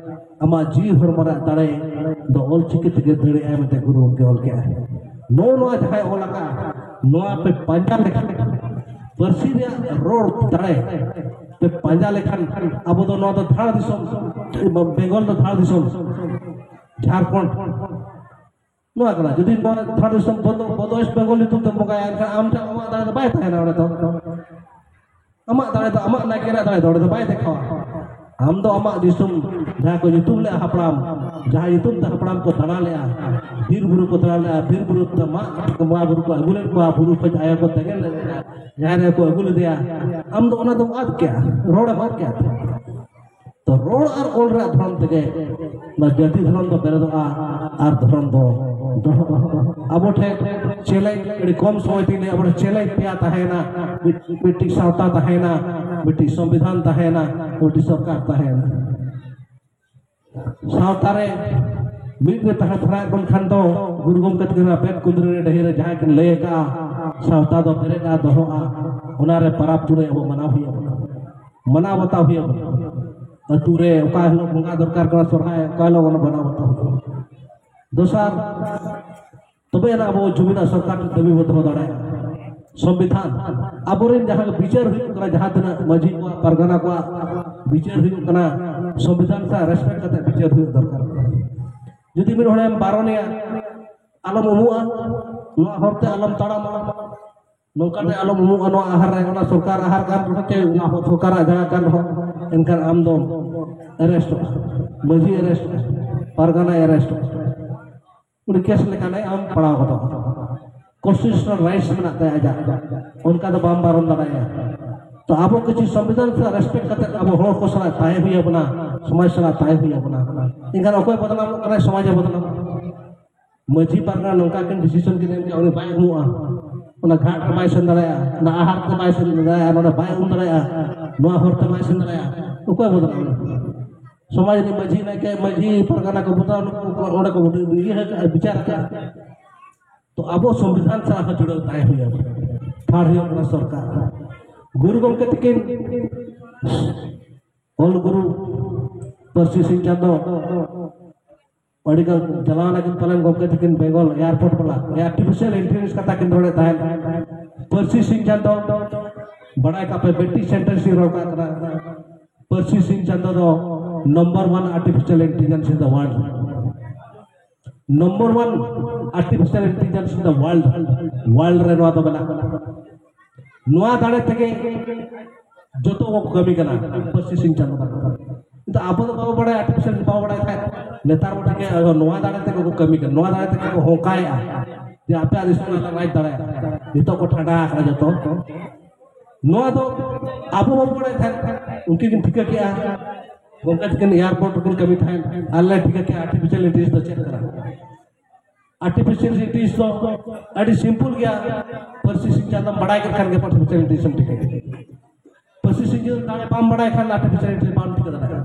ᱟᱢᱟᱜ ᱡᱤᱣᱤ ᱦᱚᱲᱢᱚ ᱨᱮᱭᱟᱜ ᱫᱟᱲᱮ ᱫᱚ ᱚᱞ ᱪᱤᱠᱤ ᱛᱮᱜᱮ ᱫᱟᱹᱲᱮᱜᱼᱟᱭ ᱢᱮᱱᱛᱮ ᱜᱩᱨᱩ ᱜᱚᱢᱠᱮ ᱚᱞ ᱠᱮᱜᱼᱟᱭ᱾ ᱱᱚᱜᱼᱚ ᱱᱚᱣᱟ ᱡᱟᱦᱟᱸᱭ ᱚᱞ ᱟᱠᱟᱫᱼᱟ, ᱱᱚᱣᱟ ᱯᱮ ᱯᱟᱸᱡᱟ ᱞᱮᱠᱷᱟᱱ, ᱯᱟᱹᱨᱥᱤ ᱨᱮᱭᱟᱜ ᱨᱚᱲ ᱫᱟᱲᱮ ᱯᱮ ᱯᱟᱸᱡᱟ ᱞᱮᱠᱷᱟᱱ, ᱟᱵᱚ ᱫᱚ ᱱᱚᱣᱟ ᱫᱚ ᱫᱷᱟᱲ ᱫᱤᱥᱚᱢ, ᱵᱮᱝᱜᱚᱞ ᱫᱚ ᱫᱷᱟᱲ ᱫᱤᱥᱚᱢ, ᱡᱷᱟᱲᱠᱷᱚᱸᱰ ᱱᱚᱣᱟ ᱠᱟᱱᱟ᱾ ᱡᱩᱫᱤ ᱱᱚᱣᱟ ᱫᱷᱟᱲ ᱫᱤᱥᱚᱢ ᱵᱚᱫᱚ-, ᱵᱚᱫᱚᱭᱮᱥ ᱵᱮᱝᱜᱚᱞ ᱧᱩᱛᱩᱢ ᱛᱮᱢ ᱵᱚᱸᱜᱟᱭᱟ, ᱮᱱᱠᱷᱟᱱ ᱟᱢ ᱴᱷᱮᱱ ᱟᱢᱟᱜ ᱫᱟᱲᱮ ᱫᱚ ᱵᱟᱭ ᱛᱟᱦᱮᱱᱟ ᱚᱸᱰᱮ ᱫᱚ᱾ ᱟᱢᱟᱜ ᱫᱟᱲᱮ ᱫᱚ, ᱟᱢᱟᱜ ᱱᱟᱭᱠᱮ ᱨᱮᱭᱟᱜ ᱫᱟᱲᱮ ᱫᱚ ᱚᱸᱰᱮ ᱫᱚ ᱵᱟᱭ ᱫᱮᱠᱷᱟᱣᱟ᱾ ᱟᱢ ᱫᱚ ᱟᱢᱟᱜ ᱫᱤᱥᱚᱢ, ᱡᱟᱦᱟᱸ ᱠᱚ ᱧᱩᱛᱩᱢ ᱞᱮᱫᱼᱟ ᱦᱟᱯᱲᱟᱢ, ᱡᱟᱦᱟᱸ ᱧᱩᱛᱩᱢ ᱛᱮ ᱦᱟᱯᱲᱟᱢ ᱠᱚ ᱫᱟᱬᱟ ᱞᱮᱫᱼᱟ, ᱵᱤᱨ ᱵᱩᱨᱩ ᱠᱚ ᱫᱟᱬᱟ ᱞᱮᱫᱼᱟ, ᱵᱤᱨ ᱵᱩᱨᱩ ᱛᱮ ᱢᱟᱜ ᱵᱚᱸᱜᱟ ᱵᱩᱨᱩ ᱠᱚ ᱟᱹᱜᱩ ᱞᱮᱫ ᱠᱚᱣᱟ, ᱵᱩᱨᱩ ᱠᱷᱚᱱ ᱟᱭᱳ ᱠᱚ ᱛᱮᱸᱜᱮᱱ ᱞᱮᱫ ᱠᱚᱣᱟ, ᱡᱟᱦᱮᱨ ᱨᱮᱠᱚ ᱟᱹᱜᱩ ᱞᱮᱫᱮᱭᱟ, ᱟᱢ ᱫᱚ ᱚᱱᱟ ᱫᱚᱢ ᱟᱫ ᱠᱮᱜᱼᱟ, ᱨᱚᱲ ᱮᱢ ᱟᱫ ᱠᱮᱜᱼᱟ᱾ ᱛᱚ ᱨᱚᱲ ᱟᱨ ᱚᱞ ᱨᱮᱭᱟᱜ ᱫᱷᱚᱨᱚᱢ ᱛᱮᱜᱮ ᱱᱚᱣᱟ ᱡᱟᱹᱛᱤ ᱫᱷᱚᱨᱚᱢ ᱫᱚ ᱵᱮᱨᱮᱫᱚᱜᱼᱟ ᱟᱨ ᱫᱷᱚᱨᱚᱢ ᱫᱚ ᱫᱚᱦᱚᱜᱼᱟ᱾ ᱟᱵᱚ ᱴᱷᱮᱱ ᱪᱮᱞᱮᱧ, ᱟᱹᱰᱤ ᱠᱚᱢ ᱥᱚᱢᱚᱭ ᱛᱮᱧ ᱞᱟᱹᱭᱟ, ᱟᱵᱚ ᱴᱷᱮᱱ ᱪᱮᱞᱮᱧ ᱯᱮᱭᱟ ᱛᱟᱦᱮᱸᱭᱮᱱᱟ᱾ ᱢᱤᱫ-, ᱢᱤᱫᱴᱤᱡ ᱥᱟᱶᱛᱟ ᱛᱟᱦᱮᱸᱭᱮᱱᱟ, ᱢᱤᱫᱴᱤᱡ ᱥᱚᱝᱵᱤᱫᱷᱟᱱ ᱛᱟᱦᱮᱸᱭᱮᱱᱟ, ᱢᱤᱫᱴᱤᱡ ᱥᱚᱨᱠᱟᱨ ᱛᱟᱦᱮᱸᱭᱮᱱᱟ᱾ ᱥᱟᱶᱛᱟ ᱨᱮ ᱢᱤᱫ ᱨᱮ ᱛᱟᱦᱮᱸ ᱫᱷᱟᱨᱟᱭᱮᱫ ᱵᱚᱱ ᱠᱷᱟᱱ ᱫᱚ, ᱜᱩᱨᱩ ᱜᱚᱢᱠᱮ ᱛᱟᱹᱠᱤᱱ ᱚᱱᱟ ᱵᱮᱫ ᱠᱩᱸᱫᱽᱨᱤ ᱨᱮ ᱰᱟᱹᱦᱤ ᱨᱮ ᱡᱟᱦᱟᱸ ᱠᱤᱱ ᱞᱟᱹᱭ ᱟᱠᱟᱫᱼᱟ, ᱥᱟᱶᱛᱟ ᱫᱚ ᱵᱮᱨᱮᱫᱼᱟ, ᱫᱚᱦᱚᱜᱼᱟ, ᱚᱱᱟ ᱨᱮ ᱯᱟᱨᱟᱵᱽ ᱯᱩᱱᱟᱹᱭ ᱟᱵᱚ ᱢᱟᱱᱟᱣ ᱦᱩᱭ ᱟᱵᱚᱱᱟ, ᱢᱟᱱᱟᱣ ᱵᱟᱛᱟᱣ ᱦᱩᱭ ᱟᱵᱚᱱᱟ᱾ ᱟᱹᱛᱩ ᱨᱮ ᱚᱠᱟ ᱦᱤᱞᱳᱜ ᱵᱚᱸᱜᱟ ᱫᱚᱨᱠᱟᱨ ᱠᱟᱱᱟ, ᱥᱚᱨᱦᱟᱭ, ᱚᱠᱟ ᱦᱤᱞᱳᱜ ᱚᱱᱟ ᱢᱟᱱᱟᱣ ᱵᱟᱛᱟᱣ ᱦᱩᱭ ᱟᱵᱚᱱᱟ᱾ ᱫᱚᱥᱟᱨ, ᱛᱚᱵᱮ ᱟᱱᱟᱜ ᱟᱵᱚ ᱡᱩᱢᱤᱫ ᱟᱨ ᱥᱚᱨᱠᱟᱨ ᱴᱷᱮᱱ ᱫᱟᱹᱵᱤ ᱵᱚ ᱫᱚᱦᱚ ᱫᱟᱲᱮᱭᱟᱜᱼᱟ᱾ ᱥᱚᱝᱵᱤᱫᱷᱟᱱ, ᱟᱵᱚᱨᱮᱱ ᱡᱟᱦᱟᱸ ᱵᱤᱪᱟᱹᱨ ᱦᱩᱭᱩᱜ ᱠᱟᱱᱟ, ᱡᱟᱦᱟᱸ ᱛᱤᱱᱟᱹᱜ ᱢᱟᱹᱡᱷᱤ ᱠᱚᱣᱟᱜ, ᱯᱟᱨᱜᱟᱱᱟ ᱠᱚᱣᱟᱜ ᱵᱤᱪᱟᱹᱨ ᱦᱩᱭᱩᱜ ᱠᱟᱱᱟ, ᱥᱚᱝᱵᱤᱫᱷᱟᱱ ᱥᱟᱶ ᱨᱮᱥᱯᱮᱠᱴ ᱠᱟᱛᱮ ᱵᱤᱪᱟᱹᱨ ᱦᱩᱭᱩᱜ ᱫᱚᱨᱠᱟᱨ ᱠᱟᱱᱟ᱾ ᱡᱩᱫᱤ ᱢᱤᱫ ᱦᱚᱲᱮᱢ ᱵᱟᱨᱚᱱᱮᱭᱟ, "ᱟᱞᱚᱢ ᱩᱢᱩᱜᱼᱟ, ᱱᱚᱣᱟ ᱦᱚᱨ ᱛᱮ ᱟᱞᱚᱢ ᱛᱟᱲᱟᱢᱟ, ᱱᱚᱝᱠᱟᱛᱮ ᱟᱞᱚᱢ ᱩᱢᱩᱜᱼᱟ, ᱱᱚᱣᱟ ᱟᱦᱟᱨ ᱨᱮ", ᱚᱱᱟ ᱥᱚᱨᱠᱟᱨ ᱟᱦᱟᱨ ᱠᱟᱱ ᱨᱮᱦᱚᱸ ᱪᱮ ᱚᱱᱟ ᱦᱚᱸ ᱥᱚᱨᱠᱟᱨᱟᱜ ᱡᱟᱭᱜᱟ ᱠᱟᱱ ᱨᱮᱦᱚᱸ, ᱮᱱᱠᱷᱟᱱ ᱟᱢ ᱫᱚ ᱮᱨᱮᱥᱴᱚᱜᱼᱟ, ᱢᱟᱹᱡᱷᱤ ᱮᱨᱮᱥᱴᱚᱜᱼᱟ, ᱯᱟᱨᱜᱟᱱᱟ ᱮᱨᱮᱥᱴᱚᱜᱼᱟ, ᱩᱱᱤ ᱠᱮᱥ ᱞᱮᱠᱟᱱᱟᱜ ᱟᱢ ᱯᱟᱲᱟᱣ ᱜᱚᱫᱚᱜᱼᱟ᱾ ᱠᱚᱱᱥᱴᱤᱴᱩᱥᱚᱱᱟᱞ ᱨᱟᱭᱤᱴᱥ ᱢᱮᱱᱟᱜ ᱛᱟᱭᱟ ᱟᱡᱟᱜ, ᱚᱱᱠᱟ ᱫᱚ ᱵᱟᱢ ᱵᱟᱨᱚᱱ ᱫᱟᱲᱮᱭᱟᱜᱼᱟ᱾ ᱛᱚ ᱟᱵᱚ ᱠᱤᱪᱷᱩ ᱥᱚᱝᱵᱤᱫᱷᱟᱱ ᱥᱟᱞᱟᱜ ᱨᱮᱥᱯᱮᱠᱴ ᱠᱟᱛᱮ ᱟᱵᱚ ᱦᱚᱲ ᱠᱚ ᱥᱟᱞᱟᱜ ᱛᱟᱦᱮᱸ ᱦᱩᱭ ᱟᱵᱚᱱᱟ, ᱥᱚᱢᱟᱡᱽ ᱥᱟᱞᱟᱜ ᱛᱟᱦᱮᱸ ᱦᱩᱭ ᱟᱵᱚᱱᱟ᱾ ᱮᱱᱠᱷᱟᱱ ᱚᱠᱚᱭ ᱵᱚᱫᱱᱟᱢᱚᱜ ᱠᱟᱱᱟᱭ? ᱥᱚᱢᱟᱡᱽ ᱮ ᱵᱚᱫᱱᱟᱢᱚᱜ ᱠᱟᱱᱟ᱾ ᱢᱟᱹᱡᱷᱤ ᱯᱟᱨᱜᱟᱱᱟ ᱱᱚᱝᱠᱟ ᱠᱤᱱ ᱰᱤᱥᱤᱥᱚᱱ ᱠᱮᱫᱟ, ᱮᱱᱠᱷᱟᱱ ᱩᱱᱤ ᱵᱟᱭ ᱩᱢᱩᱜᱼᱟ, ᱚᱱᱟ ᱜᱷᱟᱴ ᱨᱮ ᱵᱟᱭ ᱥᱮᱱ ᱫᱟᱲᱮᱭᱟᱜᱼᱟ, ᱚᱱᱟ ᱟᱦᱟᱨ ᱛᱮ ᱵᱟᱭ ᱥᱮᱱ ᱫᱟᱲᱮᱭᱟᱜᱼᱟ, ᱱᱚᱰᱮ ᱵᱟᱭ ᱩᱢ ᱫᱟᱲᱮᱭᱟᱜᱼᱟ, ᱱᱚᱣᱟ ᱦᱚᱨ ᱛᱮ ᱵᱟᱭ ᱥᱮᱱ ᱫᱟᱲᱮᱭᱟᱜᱼᱟ᱾ ᱚᱠᱚᱭ ᱵᱚᱫᱱᱟᱢᱚᱜ ᱠᱟᱱᱟ? ᱥᱚᱢᱟᱡᱽ ᱨᱮ ᱢᱟᱹᱡᱷᱤ ᱱᱟᱭᱠᱮ ᱢᱟᱹᱡᱷᱤ ᱯᱟᱨᱜᱟᱱᱟ ᱠᱚ ᱵᱚᱫᱚᱞ ᱚᱸᱰᱮ ᱠᱚ ᱤᱭᱟᱹ ᱟᱠᱟᱫᱼᱟ, ᱵᱤᱪᱟᱨ ᱟᱠᱟᱫᱼᱟ᱾ ᱛᱚ ᱟᱵᱚ ᱥᱚᱝᱵᱤᱫᱷᱟᱱ ᱥᱟᱞᱟᱜ ᱦᱚᱸ ᱡᱩᱲᱟᱹᱣ ᱛᱟᱦᱮᱸ ᱦᱩᱭᱩᱜᱼᱟ᱾ ᱛᱷᱟᱨᱰ ᱦᱩᱭᱩᱜ ᱠᱟᱱᱟ ᱥᱚᱨᱠᱟᱨ᱾ ᱜᱩᱨᱩ ᱜᱚᱢᱠᱮ ᱛᱤᱠᱤᱱ ᱚᱞ ᱜᱩᱨᱩ ᱯᱟᱹᱨᱥᱤ ᱥᱤᱧ ᱪᱟᱸᱫᱚ ᱟᱹᱰᱤ ᱜᱟᱱ ᱪᱟᱞᱟᱣ ᱞᱟᱹᱜᱤᱫ ᱯᱟᱞᱮᱱ ᱜᱚᱢᱠᱮ ᱛᱤᱠᱤᱱ ᱵᱮᱝᱜᱚᱞ ᱮᱭᱟᱨᱯᱳᱨᱴ ᱵᱟᱞᱟ ᱟᱨᱴᱤᱯᱷᱤᱥᱤᱭᱟᱞ ᱤᱱᱴᱮᱞᱤᱡᱮᱱᱥ ᱠᱟᱛᱷᱟ ᱠᱤᱱ ᱨᱚᱲᱮᱫ ᱛᱟᱦᱮᱸᱫ᱾ ᱯᱟᱹᱨᱥᱤ ᱥᱤᱧ ᱪᱟᱸᱫᱚ ᱵᱟᱲᱟᱭ ᱠᱟᱜ ᱯᱮ, ᱵᱮᱴᱤ ᱥᱮᱱᱴᱮᱱᱥ ᱤᱧ ᱨᱚᱲ ᱠᱟᱜ ᱠᱟᱱᱟ᱾ ᱯᱟᱹᱨᱥᱤ ᱥᱤᱧ ᱪᱟᱸᱫᱚ ᱫᱚ number one artificial intelligence in the world. Number one artificial intelligence in the world. World ᱨᱮ ᱱᱚᱣᱟ ᱫᱚ ᱢᱮᱱᱟᱜ ᱠᱟᱱᱟ᱾ ᱱᱚᱣᱟ ᱫᱟᱲᱮ ᱛᱮᱜᱮ ᱡᱚᱛᱚ ᱠᱚ ᱠᱟᱹᱢᱤ ᱠᱟᱱᱟ ᱯᱟᱹᱨᱥᱤ ᱥᱤᱧ ᱪᱟᱸᱫᱚ ᱫᱟᱲᱮ ᱛᱮ᱾ ᱠᱤᱱᱛᱩ ᱟᱵᱚ ᱫᱚ ᱵᱟᱵᱚ ᱵᱟᱲᱟᱭᱟ, ᱟᱨᱴᱤᱯᱷᱤᱥᱤᱭᱟᱞ ᱵᱟᱵᱚ ᱵᱟᱲᱟᱭ ᱠᱷᱟᱡ ᱱᱮᱛᱟᱨ ᱵᱚ ᱴᱷᱤᱠᱟᱹᱭᱟ, ᱱᱚᱣᱟ ᱫᱟᱲᱮ ᱛᱮᱜᱮ ᱠᱚ ᱠᱟᱹᱢᱤ ᱠᱟᱱᱟ, ᱱᱚᱣᱟ ᱫᱟᱲᱮ ᱛᱮᱜᱮ ᱠᱚ ᱦᱚᱸᱠᱟᱭᱮᱜᱼᱟ ᱡᱮ ᱟᱯᱮᱭᱟᱜ ᱫᱤᱥᱚᱢ ᱨᱮ ᱨᱟᱡᱽ ᱫᱟᱲᱮᱭᱟᱜᱼᱟ᱾ ᱱᱤᱛᱚᱜ ᱠᱚ ᱴᱷᱟᱱᱰᱟ ᱟᱠᱟᱱᱟ ᱡᱚᱛᱚ᱾ ᱱᱚᱣᱟ ᱫᱚ ᱟᱵᱚ ᱵᱟᱵᱚ ᱵᱟᱲᱟᱭ ᱠᱷᱟᱡ ᱩᱱᱠᱤᱱ ᱠᱤᱱ ᱴᱷᱤᱠᱟᱹ ᱠᱮᱜᱼᱟ᱾ ᱜᱚᱢᱠᱮ ᱛᱟᱹᱠᱤᱱ ᱮᱭᱟᱨᱯᱳᱨᱴ ᱨᱮᱠᱤᱱ ᱠᱟᱹᱢᱤ ᱛᱟᱦᱮᱸᱫ, ᱟᱨ ᱞᱮ ᱴᱷᱤᱠᱟᱹ ᱠᱮᱜᱼᱟ ᱟᱨᱴᱤᱯᱷᱤᱥᱤᱭᱟᱞ ᱤᱱᱴᱮᱞᱤᱡᱮᱱᱥ ᱫᱚ ᱪᱮᱫ ᱠᱟᱱᱟ᱾ ᱟᱨᱴᱤᱯᱷᱤᱥᱤᱭᱟᱞ ᱤᱱᱴᱮᱞᱤᱡᱮᱱᱥ ᱫᱚ ᱟᱹᱰᱤ ᱥᱤᱢᱯᱚᱞ ᱜᱮᱭᱟ᱾ ᱯᱟᱹᱨᱥᱤ ᱥᱤᱧ ᱪᱟᱸᱫᱚᱢ ᱵᱟᱲᱟᱭ ᱠᱮᱫ ᱠᱷᱟᱱ ᱜᱮ ᱟᱨᱴᱤᱯᱷᱤᱥᱤᱭᱟᱞ ᱤᱱᱴᱮᱞᱤᱡᱮᱱᱥ ᱮᱢ ᱴᱷᱤᱠᱟᱹᱭᱟ᱾ ᱯᱟᱹᱨᱥᱤ ᱥᱤᱧ ᱪᱟᱸᱫᱚ ᱫᱟᱲᱮ ᱵᱟᱢ ᱵᱟᱲᱟᱭ ᱠᱷᱟᱱ ᱟᱨᱴᱤᱯᱷᱤᱥᱤᱭᱟᱞ ᱤᱱᱴᱮᱞᱤᱡᱮᱱᱥ ᱵᱟᱢ ᱴᱷᱤᱠᱟᱹ ᱫᱟᱲᱮᱭᱟᱜᱼᱟ᱾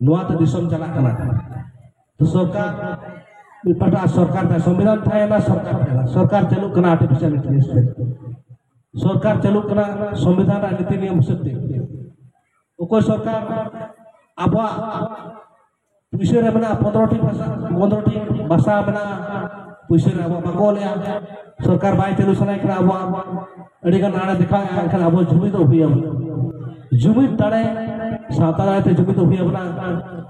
ᱱᱚᱣᱟ ᱛᱮ ᱫᱤᱥᱚᱢ ᱪᱟᱞᱟᱜ ᱠᱟᱱᱟ᱾ ᱛᱚ ᱥᱚᱨᱠᱟᱨ ᱢᱤᱫ ᱯᱟᱦᱴᱟ ᱥᱚᱨᱠᱟᱨ ᱛᱟᱦᱮᱸ, ᱥᱚᱝᱵᱤᱫᱷᱟᱱ ᱛᱟᱦᱮᱸᱭᱮᱱᱟ, ᱥᱚᱨᱠᱟᱨ ᱛᱟᱦᱮᱸᱭᱮᱱᱟ᱾ ᱥᱚᱨᱠᱟᱨ ᱪᱟᱹᱞᱩᱜ ᱠᱟᱱᱟ ᱟᱨᱴᱤᱯᱷᱤᱥᱤᱭᱟᱞ ᱤᱱᱴᱮᱞᱤᱡᱮᱱᱥ ᱛᱮ᱾ ᱥᱚᱨᱠᱟᱨ ᱪᱟᱹᱞᱩᱜ ᱠᱟᱱᱟ ᱥᱚᱝᱵᱤᱫᱷᱟᱱ ᱨᱮᱱᱟᱜ ᱱᱤᱛᱤ ᱱᱤᱭᱚᱢ ᱦᱤᱥᱟᱹᱵ ᱛᱮ᱾ ᱚᱠᱚᱭ ᱥᱚᱨᱠᱟᱨ ᱟᱵᱚᱣᱟᱜ ᱯᱩᱭᱥᱟᱹ ᱨᱮ ᱢᱮᱱᱟᱜᱼᱟ ᱯᱚᱱᱨᱚ ᱴᱤ ᱵᱷᱟᱥᱟ, ᱯᱚᱱᱨᱚ ᱴᱤ ᱵᱷᱟᱥᱟ ᱢᱮᱱᱟᱜᱼᱟ ᱯᱩᱭᱥᱟᱹ ᱨᱮ, ᱟᱵᱚᱣᱟᱜ ᱵᱟᱠᱚ ᱚᱞᱮᱜᱼᱟ᱾ ᱥᱚᱨᱠᱟᱨ ᱵᱟᱭ ᱪᱟᱹᱞᱩ ᱥᱟᱱᱟᱭ ᱠᱟᱱᱟ ᱟᱵᱚᱣᱟᱜ ᱟᱹᱰᱤ ᱜᱟᱱ ᱟᱲᱮ ᱫᱮᱠᱷᱟᱣᱮᱜᱼᱟ, ᱮᱱᱠᱷᱟᱱ ᱟᱵᱚ ᱡᱩᱢᱤᱫᱚᱜ ᱦᱩᱭ ᱟᱵᱚᱱᱟ᱾ ᱡᱩᱢᱤᱫ ᱫᱟᱲᱮ, ᱥᱟᱶᱛᱟ ᱫᱟᱲᱮ ᱛᱮ ᱡᱩᱢᱤᱫᱚᱜ ᱦᱩᱭ ᱟᱵᱚᱱᱟ᱾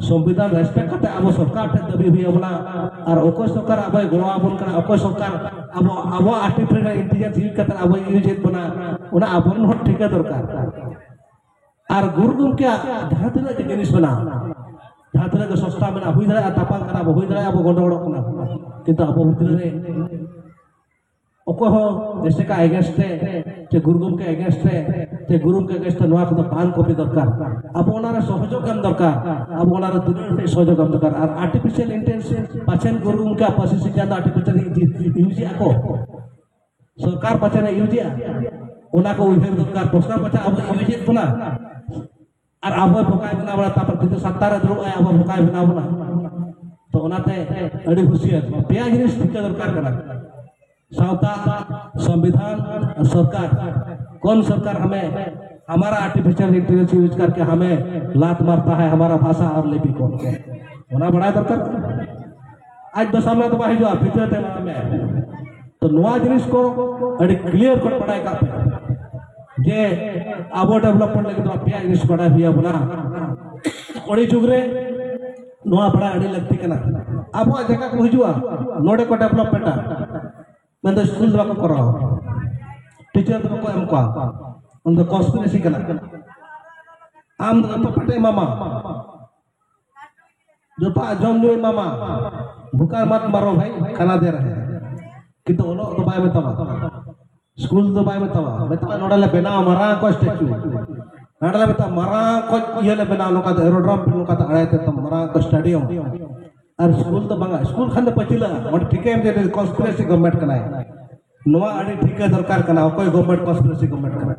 ᱥᱚᱝᱵᱤᱫᱷᱟᱱ ᱨᱮᱥᱯᱮᱠᱴ ᱠᱟᱛᱮ ᱟᱵᱚ ᱥᱚᱨᱠᱟᱨ ᱴᱷᱮᱱ ᱫᱟᱹᱵᱤ ᱦᱩᱭ ᱟᱵᱚᱱᱟ᱾ ᱟᱨ ᱚᱠᱚᱭ ᱥᱚᱨᱠᱟᱨ ᱟᱵᱚᱭ ᱜᱚᱲᱚ ᱟᱵᱚᱱ ᱠᱟᱱᱟ, ᱚᱠᱚᱭ ᱥᱚᱨᱠᱟᱨ ᱟᱵᱚ, ᱟᱵᱚᱣᱟᱜ ᱟᱨᱴᱤᱯᱷᱤᱥᱤᱭᱟᱞ ᱤᱱᱴᱮᱞᱤᱡᱮᱱᱥ ᱤᱭᱩᱡᱽ ᱠᱟᱛᱮ ᱟᱵᱚᱭ ᱤᱭᱩᱡᱽ ᱮᱫ ᱵᱚᱱᱟ, ᱚᱱᱟ ᱟᱵᱚᱨᱮᱱ ᱦᱚᱸ ᱴᱷᱤᱠᱟᱹ ᱫᱚᱨᱠᱟᱨ᱾ ᱟᱨ ᱜᱩᱨᱩ ᱜᱚᱢᱠᱮᱭᱟᱜ ᱡᱟᱦᱟᱸ ᱛᱤᱱᱟᱹᱜ ᱜᱮ ᱡᱤᱱᱤᱥ ᱢᱮᱱᱟᱜᱼᱟ, ᱡᱟᱦᱟᱸ ᱛᱤᱱᱟᱹᱜ ᱜᱮ ᱥᱚᱥᱛᱟ ᱢᱮᱱᱟᱜᱼᱟ, ᱦᱩᱭ ᱫᱟᱲᱮᱭᱟᱜᱼᱟ ᱛᱟᱯᱟᱢ ᱠᱟᱱᱟ ᱵᱚ, ᱦᱩᱭ ᱫᱟᱲᱮᱭᱟᱜᱼᱟ ᱵᱚ ᱜᱚᱸᱰᱜᱚᱲᱚᱜ ᱠᱟᱱᱟ, ᱠᱤᱱᱛᱩ ᱟᱵᱚ ᱵᱷᱤᱛᱨᱤ ᱨᱮ ᱚᱠᱚᱭ ᱦᱚᱸ ᱮᱥᱮᱠᱟ ᱮᱜᱮᱱᱥᱴ ᱛᱮ ᱪᱮ ᱜᱩᱨᱩ ᱜᱚᱢᱠᱮ ᱮᱜᱮᱱᱥᱴ ᱛᱮ ᱪᱮ ᱜᱩᱨᱩ ᱜᱚᱢᱠᱮ ᱮᱜᱮᱱᱥᱴ ᱛᱮ ᱱᱚᱣᱟ ᱠᱚᱫᱚ ᱵᱟᱝ ᱠᱚᱯᱤ ᱫᱚᱨᱠᱟᱨ᱾ ᱟᱵᱚ ᱚᱱᱟᱨᱮ ᱥᱚᱦᱚᱡᱳᱜᱽ ᱮᱢ ᱫᱚᱨᱠᱟᱨ, ᱟᱵᱚ ᱚᱱᱟᱨᱮ ᱫᱩᱞᱟᱹᱲ ᱛᱮ ᱥᱚᱦᱚᱡᱳᱜᱽ ᱮᱢ ᱫᱚᱨᱠᱟᱨ᱾ ᱟᱨ ᱟᱨᱴᱤᱯᱷᱤᱥᱤᱭᱟᱞ ᱤᱱᱴᱮᱞᱤᱡᱮᱱᱥ ᱯᱟᱪᱷᱮᱱ ᱜᱩᱨᱩ ᱜᱚᱢᱠᱮ ᱯᱟᱹᱨᱥᱤ ᱥᱤᱧ ᱪᱟᱸᱫᱚ ᱟᱨᱴᱤᱯᱷᱤᱥᱤᱭᱟᱞ ᱤᱭᱩᱡᱽ ᱮᱫᱼᱟ ᱠᱚ, ᱥᱚᱨᱠᱟᱨ ᱯᱟᱪᱷᱮ ᱤᱭᱩᱡᱽ ᱮᱫᱼᱟ, ᱚᱱᱟ ᱠᱚ ᱩᱭᱦᱟᱹᱨ ᱫᱚᱨᱠᱟᱨ᱾ ᱯᱨᱚᱥᱱᱚ ᱯᱟᱪᱷᱮ ᱟᱵᱚ ᱤᱭᱩᱡᱽ ᱮᱫ ᱵᱚᱱᱟ, ᱟᱨ ᱟᱵᱚᱭ ᱵᱚᱠᱟᱭ ᱵᱮᱱᱟᱣ ᱵᱚᱱᱟ, ᱛᱟᱨᱯᱚᱨ ᱛᱤᱡᱩ ᱥᱟᱛᱛᱟ ᱨᱮ ᱫᱩᱲᱩᱵ ᱟᱭ, ᱟᱵᱚ ᱵᱚᱠᱟᱭ ᱵᱮᱱᱟᱣ ᱵᱚᱱᱟ᱾ ᱛᱚ ᱚᱱᱟᱛᱮ ᱟᱹᱰᱤ ᱦᱩᱥᱤᱭᱟᱨ, ᱯᱮᱭᱟ ᱡᱤᱱᱤᱥ ᱴᱷᱤᱠᱟᱹ ᱫᱚᱨᱠᱟᱨ ᱠᱟᱱᱟ᱾ ᱥᱟᱶᱛᱟ, ᱥᱚᱝᱵᱤᱫᱷᱟᱱ ᱟᱨ ᱥᱚᱨᱠᱟᱨ᱾ कौन सरकार हमें हमारा आर्टिफिशियल इंटेलिजेंस यूज़ करके हमें लात मारता है हमारा भाषा और लिपि को, ᱚᱱᱟ ᱵᱟᱲᱟᱭ ᱫᱚᱨᱠᱟᱨ᱾ ᱟᱡ ᱫᱚ ᱥᱟᱢᱱᱟ ᱫᱚ ᱵᱟᱭ ᱦᱤᱡᱩᱜᱼᱟ, ᱵᱷᱤᱛᱟᱹᱨ ᱛᱮ ᱢᱮᱱᱟᱜ ᱢᱮ᱾ ᱛᱚ ᱱᱚᱣᱟ ᱡᱤᱱᱤᱥ ᱠᱚ ᱟᱹᱰᱤ ᱠᱞᱤᱭᱟᱨ ᱠᱚ ᱵᱟᱲᱟᱭ ᱠᱟᱜ ᱯᱮ ᱡᱮ ᱟᱵᱚ ᱰᱮᱵᱷᱞᱚᱯᱢᱮᱱᱴ ᱞᱟᱹᱜᱤᱫ ᱫᱚ ᱯᱮᱭᱟ ᱡᱤᱱᱤᱥ ᱵᱟᱲᱟᱭ ᱦᱩᱭ ᱟᱵᱚᱱᱟ᱾ ᱚᱲᱤ ᱡᱩᱜᱽ ᱨᱮ ᱱᱚᱣᱟ ᱵᱟᱲᱟᱭ ᱟᱹᱰᱤ ᱞᱟᱹᱠᱛᱤ ᱠᱟᱱᱟ᱾ ᱟᱵᱚᱣᱟᱜ ᱡᱟᱭᱜᱟ ᱠᱚ ᱦᱤᱡᱩᱜᱼᱟ, ᱱᱚᱰᱮ ᱠᱚ ᱰᱮᱵᱷᱞᱚᱯᱢᱮᱱᱴᱟ, ᱢᱮᱱᱫᱚ ᱥᱠᱩᱞ ᱫᱚ ᱵᱟᱠᱚ ᱠᱚᱨᱟᱣᱟ, ᱴᱤᱪᱟᱨ ᱫᱚ ᱵᱟᱠᱚ ᱮᱢ ᱠᱚᱣᱟ, ᱚᱱᱟ ᱫᱚ ᱠᱚᱱᱥᱯᱤᱨᱮᱥᱤ ᱠᱟᱱᱟ᱾ ᱟᱢ ᱫᱚ ᱡᱚᱛᱚ ᱯᱮᱴᱮ ᱮᱢᱟᱢᱟ, ᱡᱚᱛᱚᱣᱟᱜ ᱡᱚᱢ ᱧᱩ ᱮᱢᱟᱢᱟ, ᱵᱷᱩᱠᱟᱨ ᱢᱟᱛ ᱢᱟᱨᱚ ᱵᱷᱟᱭ, ᱠᱷᱟᱱᱟ ᱫᱮ ᱨᱟᱦᱮ, ᱠᱤᱱᱛᱩ ᱚᱞᱚᱜ ᱫᱚ ᱵᱟᱭ ᱢᱮᱛᱟᱢᱟ, ᱥᱠᱩᱞ ᱫᱚ ᱵᱟᱭ ᱢᱮᱛᱟᱢᱟ᱾ ᱢᱮᱛᱟᱢᱟ ᱱᱚᱰᱮ ᱞᱮ ᱵᱮᱱᱟᱣᱟ ᱢᱟᱨᱟᱝ ᱠᱚ ᱥᱴᱮᱪᱩ, ᱱᱚᱰᱮ ᱞᱮ ᱢᱮᱛᱟᱢᱟ ᱢᱟᱨᱟᱝ ᱠᱚ ᱤᱭᱟᱹ ᱞᱮ ᱵᱮᱱᱟᱣᱟ, ᱱᱚᱝᱠᱟ ᱫᱚ ᱮᱨᱳᱰᱨᱚᱢ ᱱᱚᱝᱠᱟ ᱫᱚ ᱟᱲᱮ ᱛᱮ ᱛᱟᱢ ᱢᱟᱨᱟᱝ ᱠᱚ ᱥᱴᱮᱰᱤᱭᱟᱢ᱾ ᱟᱨ ᱥᱠᱩᱞ ᱫᱚ ᱵᱟᱝᱟ, ᱥᱠᱩᱞ ᱠᱷᱟᱱ ᱫᱚ ᱯᱟᱹᱪᱤᱞᱟᱹᱜᱼᱟ᱾ ᱚᱸᱰᱮ ᱴᱷᱤᱠᱟᱹᱭᱟᱢ ᱡᱮ ᱠᱚᱱᱥᱯᱤᱨᱮᱥᱤ ᱜᱚᱵᱷᱢᱮᱱᱴ ᱠᱟᱱᱟᱭ᱾ ᱱᱚᱣᱟ ᱟᱹᱰᱤ ᱴᱷᱤᱠᱟᱹ ᱫᱚᱨᱠᱟᱨ ᱠᱟᱱᱟ, ᱚᱠᱚᱭ ᱜᱚᱵᱷᱢᱮᱱᱴ ᱠᱚᱱᱥᱯᱤᱨᱮᱥᱤ ᱜᱚᱵᱷᱢᱮᱱᱴ ᱠᱟᱱᱟ᱾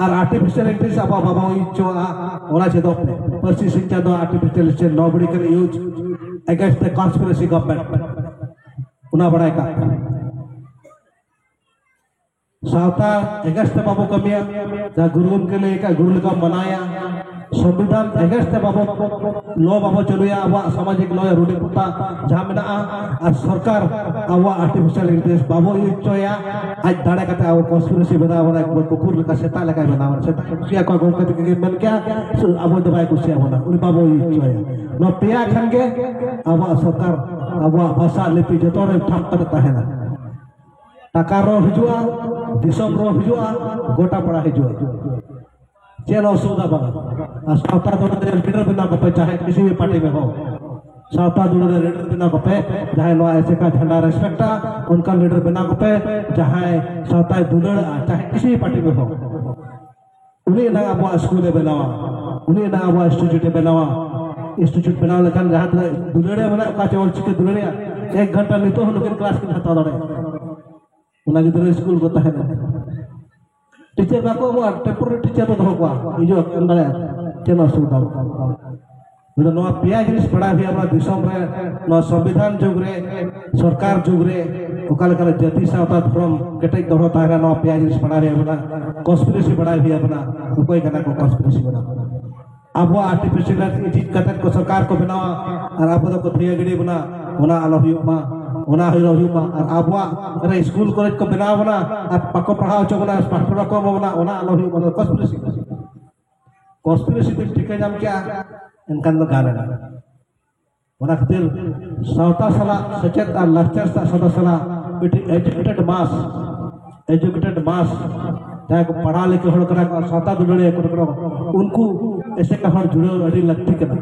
ᱟᱨ ᱟᱨᱴᱤᱯᱷᱤᱥᱤᱭᱟᱞ ᱤᱱᱴᱮᱞᱤᱡᱮᱱᱥ ᱟᱵᱚ ᱵᱟᱵᱚ ᱤᱭᱩᱡᱽ ᱦᱚᱪᱚᱣᱟᱜᱼᱟ, ᱚᱱᱟ ᱪᱮᱫᱚᱜ ᱯᱮ᱾ ᱯᱟᱹᱨᱥᱤ ᱥᱤᱧᱪᱟ ᱫᱚ artificial intelligence nobody can use against the conspiracy government, ᱚᱱᱟ ᱵᱟᱲᱟᱭ ᱠᱟᱜ ᱯᱮ᱾ ᱥᱟᱶᱛᱟ against ᱛᱮ ᱵᱟᱵᱚ ᱠᱟᱹᱢᱤᱭᱟ, ᱡᱟᱦᱟᱸ ᱜᱩᱨᱩ ᱜᱚᱢᱠᱮ ᱞᱟᱹᱭ ᱟᱠᱟᱫ ᱜᱩᱨᱩ ᱞᱮᱠᱟ ᱢᱟᱱᱟᱣᱮᱭᱟ, ᱥᱚᱝᱵᱤᱫᱷᱟᱱ against ᱛᱮ ᱵᱟᱵᱚ, ᱞᱚ ᱵᱟᱵᱚ ᱪᱟᱹᱞᱩᱭᱟ, ᱟᱵᱚᱣᱟᱜ ᱥᱟᱢᱟᱡᱤᱠ ᱞᱚ ᱨᱩᱰᱤ ᱯᱚᱛᱟ ᱡᱟᱦᱟᱸ ᱢᱮᱱᱟᱜᱼᱟ, ᱟᱨ ᱥᱚᱨᱠᱟᱨ ᱟᱵᱚᱣᱟᱜ ᱟᱨᱴᱤᱯᱷᱤᱥᱤᱭᱟᱞ ᱤᱱᱴᱮᱞᱤᱡᱮᱱᱥ ᱵᱟᱵᱚ ᱤᱭᱩᱡᱽ ᱦᱚᱪᱚᱭᱟ, ᱟᱡ ᱫᱟᱲᱮ ᱠᱟᱛᱮ ᱟᱵᱚ ᱠᱚᱱᱥᱯᱤᱨᱮᱥᱤ ᱵᱮᱱᱟᱣ ᱵᱚᱱᱟ, ᱠᱩᱠᱩᱨ ᱞᱮᱠᱟ ᱥᱮᱛᱟ ᱞᱮᱠᱟᱭ ᱵᱮᱱᱟᱣ ᱵᱚᱱᱟ, ᱥᱮᱛᱟ ᱠᱚ ᱠᱩᱥᱤᱭᱟᱠᱚᱣᱟ ᱜᱚᱢᱠᱮ ᱛᱟᱠᱚ ᱜᱮ ᱢᱮᱱ ᱠᱮᱭᱟ, ᱟᱵᱚ ᱫᱚ ᱵᱟᱭ ᱠᱩᱥᱤᱭᱟᱵᱚᱱᱟ, ᱩᱱᱤ ᱵᱟᱵᱚ ᱤᱭᱩᱡᱽ ᱦᱚᱪᱚᱭᱟ᱾ ᱱᱚᱣᱟ ᱯᱮᱭᱟ ᱠᱷᱟᱱ ᱜᱮ ᱟᱵᱚᱣᱟᱜ ᱥᱚᱨᱠᱟᱨ, ᱟᱵᱚᱣᱟᱜ ᱵᱷᱟᱥᱟ ᱞᱤᱯᱤ ᱡᱚᱛᱚ ᱨᱮ ᱴᱷᱟᱯ ᱠᱟᱛᱮ ᱛᱟᱦᱮᱱᱟ᱾ ᱴᱟᱠᱟ ᱨᱚᱲ ᱦᱤᱡᱩᱜᱼᱟ, ᱫᱤᱥᱚᱢ ᱨᱚᱲ ᱦᱤᱡᱩᱜᱼᱟ, ᱜᱚᱴᱟ ᱯᱟᱲᱟ ᱦᱤᱡᱩᱜᱼᱟ, ᱪᱮᱫ ᱚᱥᱩᱵᱤᱫᱷᱟ ᱵᱟᱝ᱾ ᱟᱨ ᱥᱟᱶᱛᱟ ᱫᱚ ᱞᱤᱰᱟᱨ ᱵᱮᱱᱟᱣ ᱠᱚᱯᱮ, ᱪᱟᱦᱮ ᱠᱤᱥᱤ ᱵᱷᱤ ᱯᱟᱨᱴᱤ ᱢᱮ ᱦᱳ, ᱥᱟᱶᱛᱟ ᱫᱩᱲᱟᱹ ᱨᱮ ᱞᱤᱰᱟᱨ ᱵᱮᱱᱟᱣ ᱠᱚᱯᱮ, ᱡᱟᱦᱟᱸᱭ ᱱᱚᱣᱟ ᱮᱥᱮᱠᱟ ᱡᱷᱟᱱᱰᱟ ᱨᱮᱥᱯᱮᱠᱴᱟ, ᱚᱱᱠᱟᱱ ᱞᱤᱰᱟᱨ ᱵᱮᱱᱟᱣ ᱠᱚᱯᱮ, ᱡᱟᱦᱟᱸᱭ ᱥᱟᱶᱛᱟᱭ ᱫᱩᱞᱟᱹᱲᱟᱜᱼᱟ, ᱪᱟᱦᱮ ᱠᱤᱥᱤ ᱵᱷᱤ ᱯᱟᱨᱴᱤ ᱢᱮ ᱦᱳ᱾ ᱩᱱᱤ ᱮᱱᱟᱝ ᱟᱵᱚᱣᱟᱜ ᱥᱠᱩᱞ ᱮ ᱵᱮᱱᱟᱣᱟ, ᱩᱱᱤ ᱮᱱᱟᱝ ᱟᱵᱚᱣᱟᱜ ᱤᱱᱥᱴᱤᱴᱭᱩᱴ ᱮ ᱵᱮᱱᱟᱣᱟ᱾ ᱤᱱᱥᱴᱤᱴᱭᱩᱴ ᱵᱮᱱᱟᱣ ᱞᱮᱠᱷᱟᱱ ᱡᱟᱦᱟᱸ ᱛᱤᱱᱟᱹᱜ ᱫᱩᱞᱟᱹᱲᱤᱭᱟᱹ ᱢᱮᱱᱟᱜ ᱠᱚᱣᱟ ᱪᱮ ᱚᱞᱪᱤᱠᱤ ᱫᱩᱞᱟᱹᱲᱤᱭᱟᱹ, ᱮᱠ ᱜᱷᱚᱱᱴᱟ ᱱᱤᱛᱚᱜ ᱦᱚᱸ ᱱᱩᱠᱤᱱ ᱠᱞᱟᱥ ᱠᱤᱱ ᱦᱟᱛᱟᱣ ᱫᱟᱲᱮᱭᱟᱜᱼᱟ᱾ ᱚᱱᱟ ᱜᱤᱫᱽᱨᱟᱹ ᱥᱠᱩᱞ ᱠᱚ ᱛᱟᱦᱮᱱᱟ᱾ ᱴᱤᱪᱟᱨ ᱵᱟᱠᱚ ᱮᱢᱚᱜᱼᱟ, ᱴᱮᱢᱯᱳᱨᱟᱨᱤ ᱴᱤᱪᱟᱨ ᱠᱚ ᱫᱚᱦᱚ ᱠᱚᱣᱟ, ᱦᱤᱡᱩᱜ ᱟᱠᱚ, ᱮᱢ ᱫᱟᱲᱮᱭᱟᱜᱼᱟ᱾ ᱪᱮᱫ ᱚᱥᱩᱵᱤᱫᱷᱟ ᱵᱟᱹᱱᱩᱜᱼᱟ᱾ ᱟᱫᱚ ᱱᱚᱣᱟ ᱯᱮᱭᱟ ᱡᱤᱱᱤᱥ ᱵᱟᱲᱟᱭ ᱦᱩᱭᱩᱜᱼᱟ, ᱱᱚᱣᱟ ᱫᱤᱥᱚᱢ ᱨᱮ, ᱱᱚᱣᱟ ᱥᱚᱝᱵᱤᱫᱷᱟᱱ ᱡᱩᱜᱽ ᱨᱮ, ᱥᱚᱨᱠᱟᱨ ᱡᱩᱜᱽ ᱨᱮ ᱚᱠᱟ ᱞᱮᱠᱟᱨᱮ ᱡᱟᱹᱛᱤ ᱥᱟᱶᱛᱟ ᱫᱷᱚᱨᱚᱢ ᱠᱮᱴᱮᱡ ᱫᱚᱦᱚ ᱛᱟᱦᱮᱱᱟ, ᱱᱚᱣᱟ ᱯᱮᱭᱟ ᱡᱤᱱᱤᱥ ᱵᱟᱲᱟᱭ ᱦᱩᱭᱩᱜᱼᱟ᱾ ᱠᱚᱱᱥᱯᱤᱨᱮᱥᱤ ᱵᱟᱲᱟᱭ ᱦᱩᱭᱩᱜᱼᱟ, ᱚᱠᱚᱭ ᱠᱟᱱᱟ ᱠᱚ ᱠᱚᱱᱥᱯᱤᱨᱮᱥᱤ ᱵᱮᱱᱟᱣ᱾ ᱟᱵᱚᱣᱟᱜ ᱟᱨᱴᱤᱯᱷᱤᱥᱤᱭᱟᱞ ᱤᱡᱤᱡ ᱠᱟᱛᱮ ᱠᱚ ᱥᱚᱨᱠᱟᱨ ᱠᱚ ᱵᱮᱱᱟᱣᱟ ᱟᱨ ᱟᱵᱚ ᱫᱚᱠᱚ ᱛᱷᱤᱭᱟᱹ ᱜᱤᱰᱤ ᱵᱚᱱᱟ, ᱚᱱᱟ ᱟᱞᱚ ᱦᱩᱭᱩᱜ ᱢᱟ, ᱚᱱᱟ ᱟᱞᱚ ᱦᱩᱭᱩᱜ ᱢᱟ᱾ ᱟᱨ ᱟᱵᱚᱣᱟᱜ ᱨᱮ ᱥᱠᱩᱞ ᱠᱚᱞᱮᱡᱽ ᱠᱚ ᱵᱮᱱᱟᱣ ᱵᱚᱱᱟ ᱟᱨ ᱵᱟᱠᱚ ᱯᱟᱲᱦᱟᱣ ᱦᱚᱪᱚ ᱵᱚᱱᱟ, ᱢᱟᱥᱴᱟᱨ ᱵᱟᱠᱚ ᱮᱢᱟ ᱵᱚᱱᱟ, ᱚᱱᱟ ᱟᱞᱚ ᱦᱩᱭᱩᱜ ᱢᱟ᱾ ᱠᱚᱱᱥᱯᱤᱨᱮᱥᱤ, ᱠᱚᱱᱥᱯᱤᱨᱮᱥᱤ ᱛᱮᱢ ᱴᱷᱤᱠᱟᱹ ᱧᱟᱢ ᱠᱮᱜᱼᱟ, ᱮᱱᱠᱷᱟᱱ ᱫᱚ ᱜᱟᱱ ᱮᱱᱟ᱾ ᱚᱱᱟ ᱠᱷᱟᱹᱛᱤᱨ ᱥᱟᱶᱛᱟ ᱥᱟᱞᱟᱜ, ᱥᱮᱪᱮᱫ ᱟᱨ ᱞᱟᱠᱪᱟᱨ ᱥᱟᱞᱟᱜ, ᱥᱟᱶᱛᱟ ᱥᱟᱞᱟᱜ ᱢᱤᱫᱴᱤᱡ ᱮᱡᱩᱠᱮᱴᱮᱰ ᱢᱟᱥ, ᱮᱡᱩᱠᱮᱴᱮᱰ ᱢᱟᱥ, ᱡᱟᱦᱟᱸᱭ ᱠᱚ ᱯᱟᱲᱦᱟᱣ ᱞᱮᱠᱟ ᱦᱚᱲ ᱠᱟᱱᱟ ᱠᱚ, ᱥᱟᱶᱛᱟ ᱫᱩᱞᱟᱹᱲᱤᱭᱟᱹ ᱠᱚ ᱠᱟᱱᱟ ᱠᱚ, ᱩᱱᱠᱩ ᱮᱥᱮᱠᱟ ᱦᱚᱲ ᱡᱩᱲᱟᱹᱣ ᱟᱹᱰᱤ ᱞᱟᱹᱠᱛᱤ ᱠᱟᱱᱟ᱾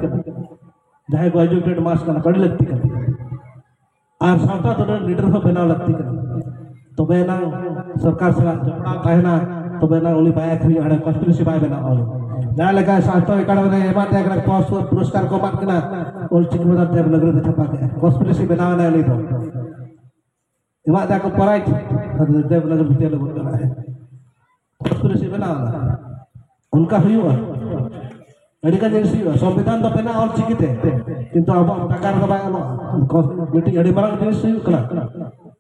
ᱡᱟᱦᱟᱸᱭ ᱠᱚ ᱮᱡᱩᱠᱮᱴᱮᱰ ᱢᱟᱥ ᱠᱟᱱᱟ ᱠᱚ, ᱟᱹᱰᱤ ᱞᱟᱹᱠᱛᱤ ᱠᱟᱱᱟ᱾ ᱟᱨ ᱥᱟᱶᱛᱟ ᱫᱚ ᱞᱤᱰᱟᱨ ᱦᱚᱸ ᱵᱮᱱᱟᱣ ᱞᱟᱹᱠᱛᱤ ᱠᱟᱱᱟ᱾ ᱛᱚᱵᱮ ᱮᱱᱟᱝ ᱥᱚᱨᱠᱟᱨ ᱥᱟᱞᱟᱜ ᱡᱚᱯᱲᱟᱣ ᱛᱟᱦᱮᱱᱟ, ᱛᱚᱵᱮ ᱮᱱᱟᱝ ᱩᱱᱤ ᱵᱟᱭ ᱟᱹᱠᱷᱨᱤᱧᱚᱜᱼᱟ, ᱦᱟᱸᱰᱮ ᱠᱚᱱᱥᱯᱤᱨᱮᱥᱤ ᱵᱟᱭ ᱵᱮᱱᱟᱣᱟ ᱩᱱᱤ᱾ ᱡᱟᱦᱟᱸ ᱞᱮᱠᱟ ᱥᱟᱦᱤᱛᱛᱚ ᱮᱠᱟᱰᱮᱢᱤ ᱨᱮ ᱮᱢᱟᱜ ᱛᱟᱭᱟ ᱠᱟᱱᱟ, ᱯᱩᱨᱚᱥ-, ᱯᱩᱨᱚᱥᱠᱟᱨ ᱠᱚ ᱮᱢᱟᱜ ᱠᱟᱱᱟ, ᱚᱞ ᱪᱤᱠᱤ ᱢᱟᱫᱷᱟᱨ ᱫᱮᱵᱽᱱᱟᱜᱚᱨᱤ ᱛᱮ ᱪᱷᱟᱯᱟ ᱠᱮᱜᱼᱟ, ᱠᱚᱱᱥᱯᱤᱨᱮᱥᱤ ᱵᱮᱱᱟᱣ ᱮᱱᱟ ᱩᱱᱤ ᱫᱚ᱾ ᱮᱢᱟᱜ ᱛᱟᱭᱟ ᱠᱚ ᱯᱨᱟᱭᱤᱡᱽ, ᱟᱫᱚ ᱫᱮᱵᱽᱱᱟᱜᱚᱨᱤ ᱛᱮ ᱪᱟᱹᱞᱩ ᱜᱚᱫ ᱠᱟᱱᱟ᱾ ᱠᱚᱱᱥᱯᱤᱨᱮᱥᱤ ᱵᱮᱱᱟᱣ ᱮᱱᱟ᱾ ᱚᱱᱠᱟ ᱦᱩᱭᱩᱜᱼᱟ, ᱟᱹᱰᱤ ᱜᱟᱱ ᱡᱤᱱᱤᱥ ᱦᱩᱭᱩᱜᱼᱟ᱾ ᱥᱚᱝᱵᱤᱫᱷᱟᱱ ᱫᱚ ᱵᱮᱱᱟᱜᱼᱟ ᱚᱞ ᱪᱤᱠᱤᱛᱮ, ᱠᱤᱱᱛᱩ ᱟᱵᱚᱣᱟᱜ ᱴᱟᱠᱟ ᱨᱮᱫᱚ ᱵᱟᱭ ᱚᱞᱚᱜᱼᱟ᱾ ᱠᱚ-, ᱢᱤᱫᱴᱤᱡ ᱟᱹᱰᱤ ᱢᱟᱨᱟᱝ ᱡᱤᱱᱤᱥ ᱦᱩᱭᱩᱜ ᱠᱟᱱᱟ᱾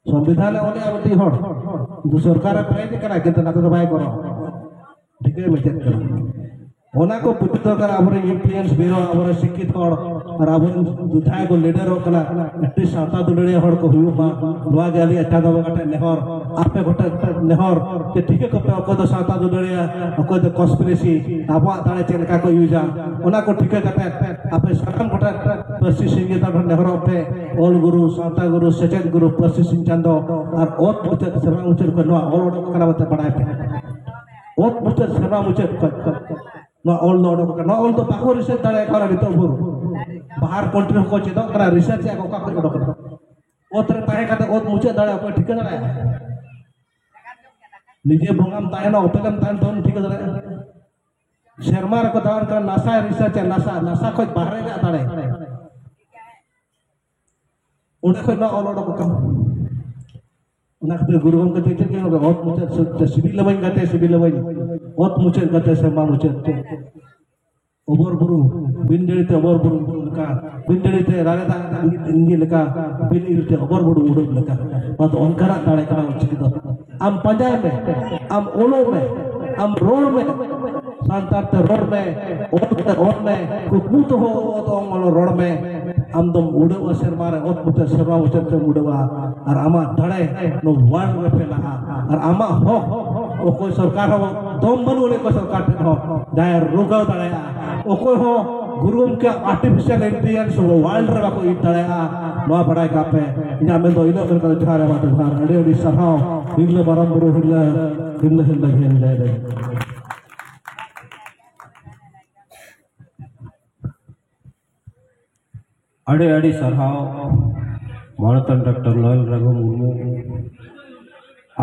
ᱥᱚᱝᱵᱤᱫᱷᱟᱱ ᱮ ᱚᱞᱮᱜᱼᱟ ᱢᱤᱫᱴᱤᱡ ᱦᱚᱲ, ᱠᱤᱱᱛᱩ ᱥᱚᱨᱠᱟᱨ ᱮ ᱯᱨᱟᱭᱤᱡᱽ ᱠᱟᱱᱟ, ᱠᱤᱱᱛᱩ ᱱᱟᱛᱮ ᱫᱚ ᱵᱟᱭ ᱜᱚᱲᱚ᱾ ᱴᱷᱤᱠᱟᱹᱭ ᱢᱮ ᱪᱮᱫ ᱠᱟᱱᱟ᱾ ᱚᱱᱟ ᱠᱚ ᱯᱩᱛᱷᱤ ᱫᱚᱨᱠᱟᱨ, ᱟᱵᱚᱨᱮᱱ ᱤᱱᱯᱷᱞᱩᱭᱮᱱᱥ ᱵᱤᱨᱳ, ᱟᱵᱚᱨᱮᱱ ᱥᱤᱠᱠᱷᱤᱛ ᱦᱚᱲ ᱟᱨ ᱟᱵᱚᱨᱮᱱ ᱡᱟᱦᱟᱸᱭ ᱠᱚ ᱞᱤᱰᱟᱨᱚᱜ ᱠᱟᱱᱟ, ᱮᱴᱞᱤᱥᱴ ᱥᱟᱶᱛᱟ ᱫᱩᱞᱟᱹᱲᱤᱭᱟᱹ ᱦᱚᱲ ᱠᱚ ᱦᱩᱭᱩᱜ ᱢᱟ᱾ ᱱᱚᱣᱟ ᱜᱮ ᱟᱹᱞᱤᱧᱟᱜ ᱪᱟᱸᱫᱚ ᱵᱚᱸᱜᱟ ᱴᱷᱮᱱ ᱱᱮᱦᱚᱨ, ᱟᱯᱮ ᱠᱚᱴᱷᱮᱱ ᱱᱮᱦᱚᱨ, ᱡᱮ ᱴᱷᱤᱠᱟᱹ ᱠᱚᱯᱮ ᱚᱠᱚᱭ ᱫᱚ ᱥᱟᱶᱛᱟ ᱫᱩᱞᱟᱹᱲᱤᱭᱟᱹ, ᱚᱠᱚᱭ ᱫᱚ ᱠᱚᱱᱥᱯᱤᱨᱮᱥᱤ, ᱟᱵᱚᱣᱟᱜ ᱫᱟᱲᱮ ᱪᱮᱫ ᱞᱮᱠᱟ ᱠᱚ ᱤᱭᱩᱡᱟ, ᱚᱱᱟ ᱠᱚ ᱴᱷᱤᱠᱟᱹ ᱠᱟᱛᱮ ᱟᱯᱮ ᱥᱟᱱᱟᱢ ᱠᱚᱴᱷᱮᱱ ᱯᱟᱹᱨᱥᱤ ᱥᱤᱧ ᱜᱮ ᱛᱟᱵᱚᱱ ᱱᱮᱦᱚᱨᱚᱜ ᱯᱮ, ᱚᱞ ᱜᱩᱨᱩ, ᱥᱟᱶᱛᱟ ᱜᱩᱨᱩ, ᱥᱮᱪᱮᱫ ᱜᱩᱨᱩ, ᱯᱟᱹᱨᱥᱤ ᱥᱤᱧ ᱪᱟᱸᱫᱚ, ᱟᱨ ᱚᱛ ᱢᱩᱪᱟᱹᱫ ᱥᱮᱨᱢᱟ ᱢᱩᱪᱟᱹᱫ ᱠᱷᱚᱱ ᱱᱚᱣᱟ ᱚᱞ ᱚᱰᱚᱠ ᱠᱟᱱᱟ ᱢᱮᱱᱛᱮ ᱵᱟᱲᱟᱭ ᱯᱮ᱾ ᱚᱛ ᱢᱩᱪᱟᱹᱫ ᱥᱮᱨᱢᱟ ᱢᱩᱪᱟᱹᱫ ᱠᱷᱚᱱ ᱱᱚᱣᱟ ᱚᱞ ᱫᱚ ᱚᱰᱚᱠ ᱟᱠᱟᱱᱟ᱾ ᱱᱚᱣᱟ ᱚᱞ ᱫᱚ ᱵᱟᱠᱚ ᱨᱤᱥᱟᱨᱪ ᱫᱟᱲᱮᱭᱟᱜ ᱠᱟᱱᱟ ᱱᱤᱛᱚᱜ ᱵᱷᱳᱨ᱾ ᱵᱟᱦᱟᱨ ᱠᱚᱱᱴᱨᱤ ᱦᱚᱸᱠᱚ ᱪᱮᱫᱚᱜ ᱠᱟᱱᱟ, ᱨᱤᱥᱟᱨᱪ ᱮᱫ ᱠᱚ ᱚᱠᱟ ᱠᱷᱚᱱ ᱚᱰᱚᱠ ᱠᱟᱱᱟ᱾ ᱚᱛ ᱨᱮ ᱛᱟᱦᱮᱸ ᱠᱟᱛᱮ ᱚᱛ ᱢᱩᱪᱟᱹᱫ ᱫᱟᱲᱮᱭᱟᱜᱼᱟ, ᱚᱠᱚᱭ ᱴᱷᱤᱠᱟᱹ ᱫᱟᱲᱮᱭᱟᱜᱼᱟ? ᱱᱤᱡᱮ ᱵᱚᱸᱜᱟᱢ ᱛᱟᱦᱮᱱᱟ, ᱚᱯᱮᱞᱮᱢ ᱛᱟᱦᱮᱱ, ᱛᱚᱵᱮᱢ ᱴᱷᱤᱠᱟᱹ ᱫᱟᱲᱮᱭᱟᱜᱼᱟ᱾ ᱥᱮᱨᱢᱟ ᱨᱮᱠᱚ ᱫᱟᱬᱟᱱ ᱠᱟᱱᱟ, ᱱᱟᱥᱟᱭ ᱨᱤᱥᱟᱨᱪ ᱮᱫ, ᱱᱟᱥᱟ, ᱱᱟᱥᱟ ᱠᱷᱚᱱ ᱵᱟᱦᱨᱮ ᱨᱮᱭᱟᱜ ᱫᱟᱲᱮ᱾ ᱚᱸᱰᱮ ᱠᱷᱚᱱ ᱱᱚᱣᱟ ᱚᱞ ᱚᱰᱚᱠ ᱟᱠᱟᱱᱟ᱾ ᱚᱱᱟ ᱠᱷᱟᱹᱛᱤᱨ ᱜᱩᱨᱩ ᱜᱚᱢᱠᱮ ᱛᱤᱠᱤᱱ ᱠᱤᱱ ᱚᱞ ᱠᱟᱫᱟ, "ᱚᱛ ᱢᱩᱪᱟᱹᱫ ᱥᱮ-, ᱥᱤᱵᱤᱞ ᱞᱟᱹᱵᱟᱹᱧ ᱜᱟᱛᱮ, ᱥᱤᱵᱤᱞ ᱞᱟᱹᱵᱟᱹᱧ, ᱚᱛ ᱢᱩᱪᱟᱹᱫ ᱜᱟᱛᱮ, ᱥᱮᱨᱢᱟ ᱢᱩᱪᱟᱹᱫ ᱛᱮ, ᱚᱵᱚᱨ ᱵᱩᱨᱩ, ᱵᱤᱱ ᱰᱟᱹᱲᱤ ᱛᱮ ᱚᱵᱚᱨ ᱵᱩᱨᱩ ᱩᱰᱟᱹᱜ ᱞᱮᱠᱟ, ᱵᱤᱱ ᱰᱟᱹᱲᱤ ᱛᱮ ᱨᱟᱨᱮ ᱫᱟᱜ ᱞᱤᱸᱜᱤ ᱞᱮᱠᱟ, ᱵᱤᱱ ᱤᱨ ᱛᱮ ᱚᱵᱚᱨ ᱵᱩᱨᱩ ᱩᱰᱟᱹᱜ ᱞᱮᱠᱟ᱾ ᱱᱚᱣᱟ ᱫᱚ ᱚᱱᱠᱟᱱᱟᱜ ᱫᱟᱲᱮ ᱠᱟᱱᱟ ᱚᱞᱪᱤᱠᱤ ᱫᱚ᱾ ᱟᱢ ᱯᱟᱸᱡᱟᱭ ᱢᱮ, ᱟᱢ ᱚᱞᱚᱜ ᱢᱮ, ᱟᱢ ᱨᱚᱲ ᱢᱮ, ᱥᱟᱱᱛᱟᱲ ᱛᱮ ᱨᱚᱲ ᱢᱮ, ᱚᱞ ᱛᱮ ᱚᱞ ᱢᱮ, ᱠᱩᱠᱢᱩ ᱛᱮᱦᱚᱸ ᱚᱞ ᱨᱚᱲ ᱢᱮ᱾ ᱟᱢ ᱫᱚᱢ ᱩᱰᱟᱹᱣᱟ ᱥᱮᱨᱢᱟ ᱨᱮ, ᱚᱛ ᱢᱩᱪᱟᱹᱫ ᱥᱮᱨᱢᱟ ᱢᱩᱪᱟᱹᱫ ᱛᱮᱢ ᱩᱰᱟᱹᱣᱟ, ᱟᱨ ᱟᱢᱟᱜ ᱫᱟᱲᱮ ᱱᱚᱣᱟ ᱣᱟᱨᱞᱰ ᱨᱮ ᱯᱷᱮᱞᱟᱜᱼᱟ, ᱟᱨ ᱟᱢᱟᱜ ᱦᱚᱠ ᱚᱠᱚᱭ ᱥᱚᱨᱠᱟᱨ ᱦᱚᱸ ᱫᱚᱢ ᱵᱟᱹᱱᱩᱜ ᱟᱹᱱᱤᱡ ᱚᱠᱚᱭ ᱥᱚᱨᱠᱟᱨ ᱴᱷᱮᱱ ᱦᱚᱸ ᱡᱟᱦᱟᱸᱭ ᱨᱳᱜᱟᱣ ᱫᱟᱲᱮᱭᱟᱜᱼᱟ, ᱚᱠᱚᱭ ᱦᱚᱸ ᱜᱩᱨᱩ ᱜᱚᱢᱠᱮ ᱟᱨᱴᱤᱯᱷᱤᱥᱤᱭᱟᱞ ᱤᱱᱴᱮᱞᱤᱡᱮᱱᱥ ᱣᱟᱨᱞᱰ ᱨᱮ ᱵᱟᱠᱚ ᱤᱫᱤ ᱫᱟᱲᱮᱭᱟᱜᱼᱟ᱾ ᱱᱚᱣᱟ ᱵᱟᱲᱟᱭ ᱠᱟᱜ ᱯᱮ᱾ ᱤᱧᱟᱹᱜ ᱢᱮᱱ ᱫᱚ ᱤᱱᱟᱹᱜ ᱢᱮᱱ ᱠᱟᱛᱮ ᱡᱚᱦᱟᱨ ᱮᱢᱟ ᱯᱮ, ᱡᱚᱦᱟᱨ, ᱟᱹᱰᱤ ᱟᱹᱰᱤ ᱥᱟᱨᱦᱟᱣ᱾ ᱦᱤᱨᱞᱟᱹ ᱢᱟᱨᱟᱝ ᱵᱩᱨᱩ, ᱦᱤᱨᱞᱟᱹ, ᱦᱤᱨᱞᱟᱹ, ᱦᱤᱨᱞᱟᱹ, ᱦᱤᱨᱞᱟᱹ, ᱦᱤᱨᱞᱟᱹ᱾ ᱟᱹᱰᱤ ᱟᱹᱰᱤ ᱥᱟᱨᱦᱟᱣ ᱢᱟᱱᱚᱛᱟᱱ ᱰᱟᱠᱛᱟᱨ ᱞᱟᱞ ᱨᱟᱜᱷᱩ ᱢᱩᱨᱢᱩ᱾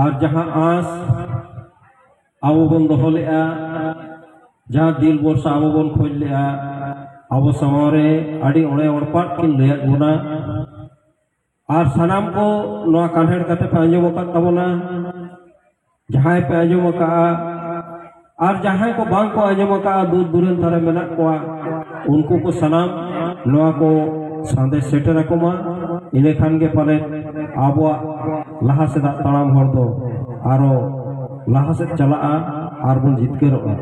ᱟᱨ ᱡᱟᱦᱟᱸ ᱟᱸᱥ ᱟᱵᱚ ᱵᱚᱱ ᱫᱚᱦᱚ ᱞᱮᱫᱼᱟ, ᱡᱟᱦᱟᱸ ᱫᱤᱞ ᱵᱷᱚᱨᱥᱟ ᱟᱵᱚ ᱵᱚᱱ ᱠᱷᱚᱡᱽ ᱞᱮᱫᱼᱟ, ᱟᱵᱚ ᱥᱟᱢᱟᱝ ᱨᱮ ᱟᱹᱰᱤ ᱚᱬᱮ ᱚᱲᱯᱟᱜ ᱠᱤᱱ ᱞᱟᱹᱭᱟᱫ ᱵᱚᱱᱟ᱾ ᱟᱨ ᱥᱟᱱᱟᱢ ᱠᱚ ᱱᱚᱣᱟ ᱠᱟᱱᱦᱮᱲ ᱠᱟᱛᱮ ᱯᱮ ᱟᱸᱡᱚᱢ ᱟᱠᱟᱫ ᱛᱟᱵᱚᱱᱟ᱾ ᱡᱟᱦᱟᱸᱭ ᱯᱮ ᱟᱸᱡᱚᱢ ᱟᱠᱟᱫᱼᱟ ᱟᱨ ᱡᱟᱦᱟᱸᱭ ᱠᱚ ᱵᱟᱝ ᱠᱚ ᱟᱸᱡᱚᱢ ᱟᱠᱟᱫᱼᱟ, ᱫᱩᱨ ᱫᱩᱨᱟᱹᱱ ᱫᱷᱟᱨᱮ ᱢᱮᱱᱟᱜ ᱠᱚᱣᱟ, ᱩᱱᱠᱩ ᱠᱚ ᱥᱟᱱᱟᱢ ᱱᱚᱣᱟ ᱠᱚ ᱥᱟᱸᱫᱮᱥ ᱥᱮᱴᱮᱨ ᱟᱠᱚ ᱢᱟ᱾ ᱤᱱᱟᱹ ᱠᱷᱟᱱ ᱜᱮ ᱯᱟᱞᱮ ᱟᱵᱚᱣᱟᱜ ᱞᱟᱦᱟ ᱥᱮᱫᱟᱜ ᱛᱟᱲᱟᱢ ᱦᱚᱨ ᱫᱚ ᱟᱨᱚ ᱞᱟᱦᱟ ᱥᱮᱫ ᱪᱟᱞᱟᱜᱼᱟ ᱟᱨ ᱵᱚᱱ ᱡᱤᱛᱠᱟᱹᱨᱚᱜᱼᱟ᱾